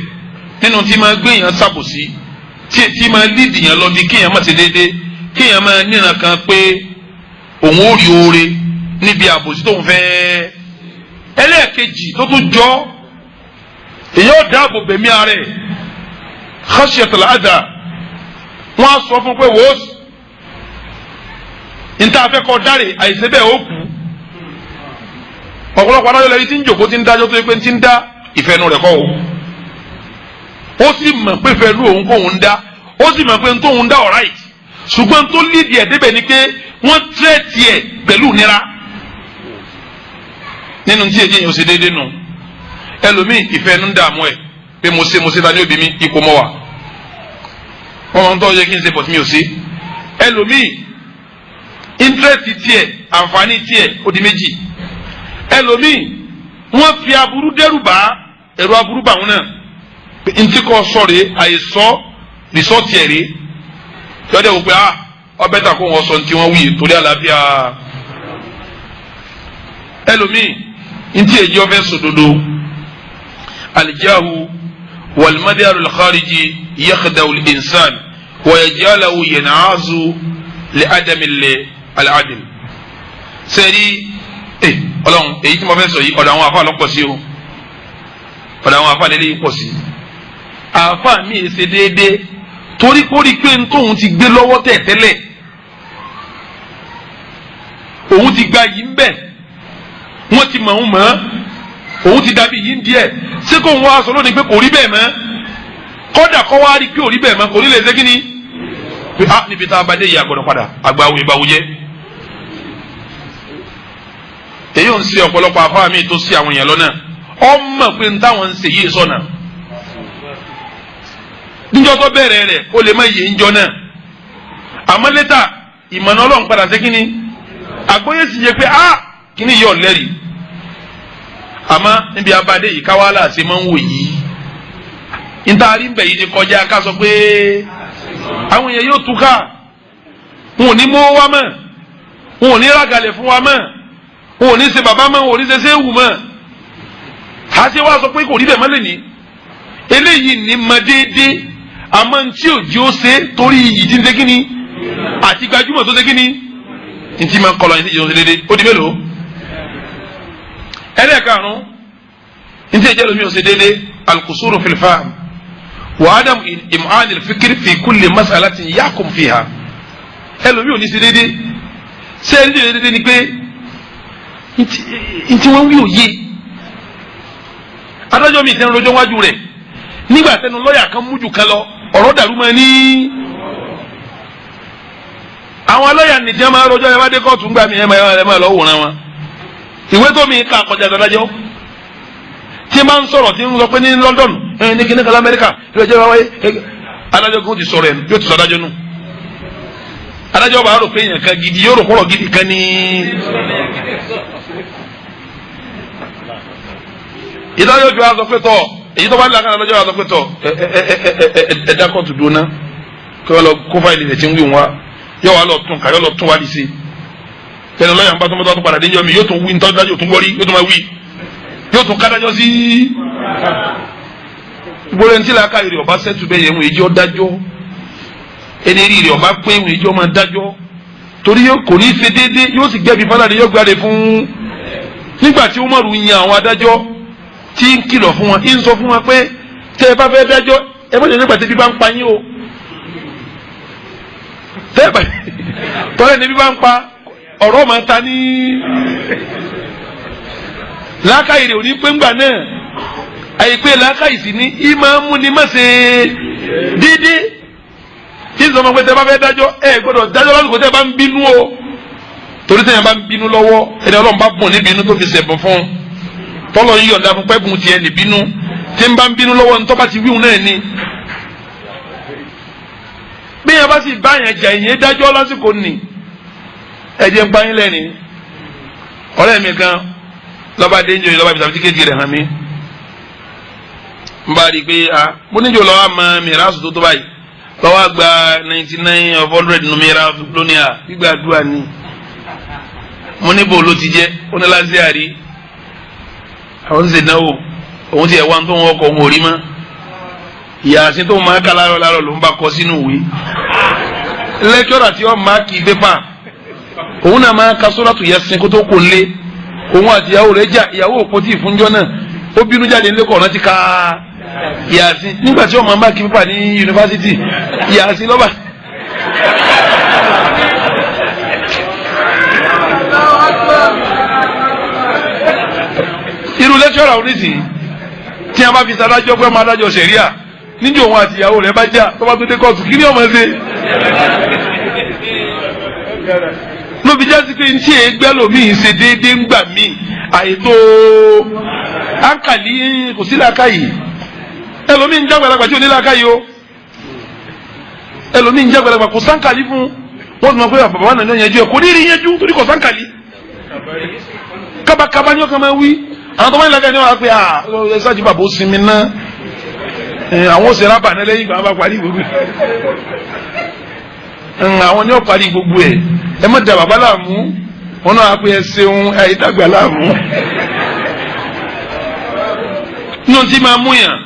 Nínú tí máa gbé èèyàn ṣàbòsí, tí máa lídìí yẹn lọ bí kéèyàn má ṣe déédéé, kéèyàn máa níran kan pé òun ó rí oore níbi àbòsí tóun fẹ́. Ẹlẹ́ẹ̀kejì tó tún jọ, èèyàn ó dáàbò bẹ̀mí ara ẹ̀, khashiyatul adha. Wọ́n á sọ fún pé wò ó níta afẹ́ kọ́ dáre, àìsè bẹ́ẹ̀ ó kú. Ọ̀pọ̀lọpọ̀ adájọ́ lẹ́yìn tí ń jòkó tí ń dájọ́ tó yẹ pé tí ń dá ìfẹ́nu rẹ̀ kọ́ o. Ó sì mọ̀ pé fẹ́nu òun kó òun dá, ó sì mọ̀ pé ń tóun dá alright, ṣùgbọ́n tó lídìí ẹ̀ débẹ̀ ni pé wọ́n tírẹ̀tì ẹ̀ pẹ̀lú nira. Nínú tí èyí yẹn ò ṣe déédéé nù, ẹlòmíì ìfẹ́nu ń dààmú ẹ̀ pé mo ṣe mo ṣe ta ní òbí mi ipò mọ́ wa, wọ́n máa ń tọ́ yẹ kí n ṣe bọ̀ tí mi ò ṣe. Ẹlòmíì interest tiẹ̀, àǹfààní tiẹ̀ ó di méjì. Ẹlòmíì wọ́n fi aburú dẹ́rù bá, ẹ̀rù aburú bá wọn náà, ntí kò sọ̀rọ̀ àìsọ rìsọ́ọ̀tì ẹ̀ rí yọ̀dẹ̀ wò pé ah ọbẹ̀ ta kó wọn sọ ntí wọn wí torí àlàáfíà. Ẹlòmíì ntí èyí ọfẹ sòdodo, alijahu walmadiaru alkhariji yakhda'u al-insan wa yaj'aluhu yan'azu li adami al-adl. Sẹ́ẹ̀rí ọlọ́run èyí tí mo fẹ́ sọ yìí, ọ̀dọ̀ àwọn àfa ló pọ̀ sí o, ọ̀dọ̀ àwọn àfa lélẹ́yìí pọ̀ sí. Àfa mi ṣe déédéé torí kórí pé tóun ti gbé lọ́wọ́ tẹ̀ tẹ́lẹ̀, òun ti gba yìí ń bẹ̀, wọ́n ti mọ̀ ń mọ̀, òun ti dàbí yìí ń díẹ̀. Ṣé kóun wá sọ lónìí pé kò rí bẹ́ẹ̀ mọ́? Kọ́dà kọ́ wá rí pé ò rí bẹ́ẹ̀ mọ́, kò ní lè ṣe kí ni? Pé a níbi tá a bá dé yìí àgbọ̀dọ̀ padà, àgbà wo ìbáwò jẹ́. Èyí ò ń ṣe ọ̀pọ̀lọpọ̀ àfáà mi tó sí àwọn èèyàn lọ́nà, ọmọ pé ń táwọn ń ṣe yìí sọ̀nà. Níjọ́ tó bẹ̀rẹ̀ rẹ̀ ó lè má yé ńjọ́ náà, àmọ́ létà ìmọ̀nà Ọlọ́run padà sí kínní àgbóyè sì yẹ pé a kínní yọ̀ lẹ́rìí. Àmọ́ níbi abadé yìí káwá láàṣẹ máa ń wò yìí, ntaari ń bẹ̀ yìí ti kọjá ká sọ pé àwọn èèyàn yóò túká. Wọn ò ní mú wa mọ́, wọn ò ní rágalẹ̀ fún wa mọ́, wọn ò ní ṣe bàbá mọ́, wọn ò ní ṣe ṣéwù mọ́. Àti wá sọ pé kò rí bẹ́ẹ̀ mọ́ lẹ́ni. Eléyìí ní mọ déédéé, àmọ́ ntí òjì ó ṣe torí iyì tí ń ṣe kíni àti gbajúmọ̀ tó ṣe kíni ntí máa ń kọlọ̀ ntí ìjọba ṣe déédéé. Ó di mélòó? Ẹlẹ́ẹ̀karùn-ún ntí ìjẹ́ lomi ò ṣe déédéé, al-qusuru fil fahm wa adam im'an al-fikr fi kulli mas'alatin yahkum fiha. Ẹlòmí ò ní ṣe déédéé. Ṣé ẹni ṣe déédéé ni pé ntí wọ́n wí òye. Adájọ́ mi ìtẹ́nu lọ́jọ́ wájú rẹ̀ nígbà tẹnu lọ́ọ̀yà kan mújù kan lọ, ọ̀rọ̀ dàrú mọ́ ní. Àwọn lọ́ọ̀yà nìjẹ́ máa rojọ́ ẹ bá dé kóòtù ńgbà mi ẹ máa lọ wòran wọn. Ìwé tó mi kà kọjá adájọ́ tí máa ń sọ̀rọ̀ tí ń sọ pé ní London ní kíní kan Amẹ́ríkà ìrọ̀jẹ́ bá wáyé, adájọ́ kò ti sọ̀rọ̀ ẹ̀ yóò ti sọ adájọ́ nù. Adájọ́ bá rò pé èèyàn kan gidi yóò rò kọ́rọ̀ gidi kan ní. Ìdájọ́ ju aṣọ pé tọ̀ èyí tó bá ní àkàrà lọ́jọ́ aṣọ pé tọ̀ ẹ ẹ ẹ ẹ ẹ kóòtù dúró ná kí wọ́n lọ kó fáìlì rẹ̀ tí ń wí wọn yóò wá lọ tún ká yóò lọ tún wá di sí i. Ẹnu lọ́yà ń bá tó padà dé yọ mi yóò tún wí ntọ́jú dájú tún gbọ́rí yóò tún máa wí yóò tún kádájọ́ sí. Gbọ́dọ̀ ntí làákà rẹ̀ ọba sẹ́tù bẹ́ẹ̀ yẹn wọ́n èjì ọ́ dájọ́, ẹni rí rẹ̀ ọba pé wọ́n èjì ọ́ máa dájọ́, torí kò ní í ṣe déédéé, yóò sì gbẹ̀bí fọlá yóò gbáre fún. Nígbà tí Umaru yan àwọn adájọ́ tí ń kìlọ̀ fún wọn, ń sọ fún wọn pé tẹ́ ẹ bá fẹ́ dájọ́ ẹ má jẹ́ nígbà tí ebi bá ń pa yín o. Tẹ́ ẹ bá tọ́lẹ̀ ní ebi bá ń pa ọ̀rọ̀ máa ta ní làákàyè rẹ̀ ò ní pé ńgbà náà, àyèpé làákàyè sì ní ìmọ̀ mú ni má ṣe déédéé. Tí sọ ma pé tẹ́ ẹ bá fẹ́ dájọ́ ẹ gbọ́dọ̀ dájọ́ lásìkò tẹ́ ẹ bá ń bínú o, torí tẹ́ ẹ bá ń bínú lọ́wọ́ ẹni Ọlọ́run bá bùn níbi inú tó fi ṣẹ̀bùn fún un, tọ́lọ̀ ń yọ̀ǹda fún pẹ́bùn tiẹ̀ ní bínú, tí ń bá ń bínú lọ́wọ́ ní tọ́ba ti wíwùn náà ni. Bí yẹn bá sì bá yẹn jà ìyẹn dájọ́ lásìkò nì. Ẹ jẹ́ ń pa yín lẹ́ni. Ọ̀rẹ́ mi kan lọ́ba dénjọ́ yìí lọ́ba ibi sàfitíkẹ́tì rẹ̀ hàn mí. N bá rí i pé a mo níjọ́ lọ́wọ́ àmọ́ mìíràn tó tó báyìí lọ́wọ́ gba 99 of 100 nù mìíràn lónìí à gbígbà àdúrà ni. Mo níbo ló ti jẹ́ ó ní láti àrí àwọn ti náwó òun ti ẹ̀ wá tó ń wọkọ̀ òun ò rí mọ́. Ìyá àti tó máa ká lárọ̀ lárọ̀ ló ń bá kọ sínú ìwé. Lẹ́kítọ́rà tí wọ́n máa kì í pépà òun náà máa ka sóràtù Yasin kó tó kò lé. Òun àti ìyàwó rẹ̀ jà, ìyàwó òpó tí ìfúnjọ́ náà ó bínú jáde nílé kọ̀ọ̀nà ti ka Yasin. Nígbà tí wọ́n máa máàkì pépà ní yunifásitì Yasin lọ́ba. Irú lẹ́kítọ́rà onísìn tí a bá fi sadájọ́ pé ọmọ adájọ́ sẹ̀ríà níjọ́ òun àti ìyàwó rẹ̀ bá jà tó bá tó dé kóòtù kí ni ọmọ ṣe? Lóbi jásí pé ntí ẹgbẹ́ lomi ṣe déédéé ń gbà mí àìtó áńkàlí kò sí làákàyè. Ẹlòmíì ń jágbàlagbà tí ò ní làákàyè o, ẹlòmíì ń jágbàlagbà kò sáńkàlí fún wọn sì máa pé bàbá náà ní ọ̀yẹ́jú ẹ̀ kò ní rí yẹjú torí kò sáńkàlí. Kábàkábà ni ọkàn máa wí. Àwọn tó bá ń làákàyè ni wọn á pè à ẹ ṣáàjú bàbá ó sinmi ná, àwọn ó ṣe rábà ní lẹ́yìn ìgbà wọn bá parí gbogbo ẹ̀, àwọn ni ó parí gbogbo ẹ̀, ẹ má da bàbá láàmú. Wọn náà á pè ẹ ṣeun ẹ ìdàgbà láàmú. Nínú tí máa mú yàn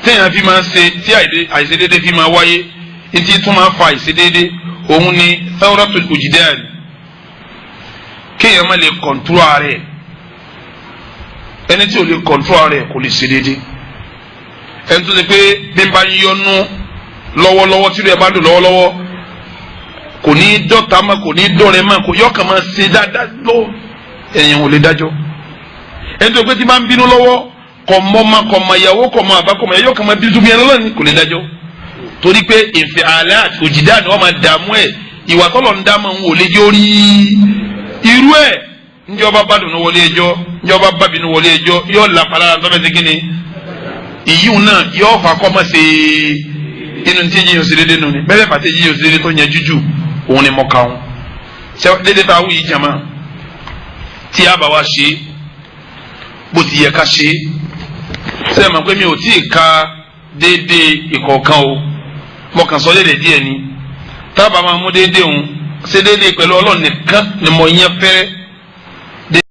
téèyàn fi máa ṣe tí àìṣedéédé fi máa wáyé, etí tún máa fa àìṣedéédé òun ni thawratul ujdan, kéèyàn má lè kọ̀ntúrò ara ẹ̀. Ẹni tí ò lè kọ̀ntúrò ara ẹ̀ kò lè ṣe déédéé. Ẹni tó ṣe pé bí n bá ń yọnu lọ́wọ́lọ́wọ́ tí ìlú ẹ̀ bá dùn lọ́wọ́lọ́wọ́ kò ní dọ́ta ma kò ní dọ́rẹ̀ ma kò yọkàn máa ṣe dáadáa lọ, ẹ̀yìn ò lè dájọ́. Ẹni tó pé tí bá ń bínú lọ́wọ́ kò mọ́ ma kò mọ ìyàwó kò mọ àbá kò mọ yọkàn máa bínú tóbi ẹni lọ́nà kò lè dájọ́. Torí pé ìfẹ́ àlẹ́ àti òjìdá ni wọ́n máa dààmú ẹ̀, ìwà tọ́lọ̀ ń dá máa ń wò lè jẹ́ orí irú ẹ̀. Njọba bá dùnú wọlé ẹjọ́, njọba bá bínú wọlé ẹjọ́, yóò làpàlà tọ́fẹ́ sí kíni ìyíwùn náà yóò fà kọ́ mọ́ sí inú tí yíyan sí dédé nù ni bẹ́ẹ̀ fà tí yíyan sí dédé tó yẹn jújù òun ni mo kà wọn. Ṣé dédé tá a wù yí jama tí a bá wa ṣe bó ti yẹ ká ṣe, ṣe é mọ̀ pé mi ò tí ì ka dédé ìkọ̀ọ̀kan o, mo kàn sọ dédé díẹ̀ ni. Tá a bá máa mú dédé òun Ṣe déédéé pẹ̀lú Ọlọ́run nìkan ni mo yẹn fẹ́rẹ́.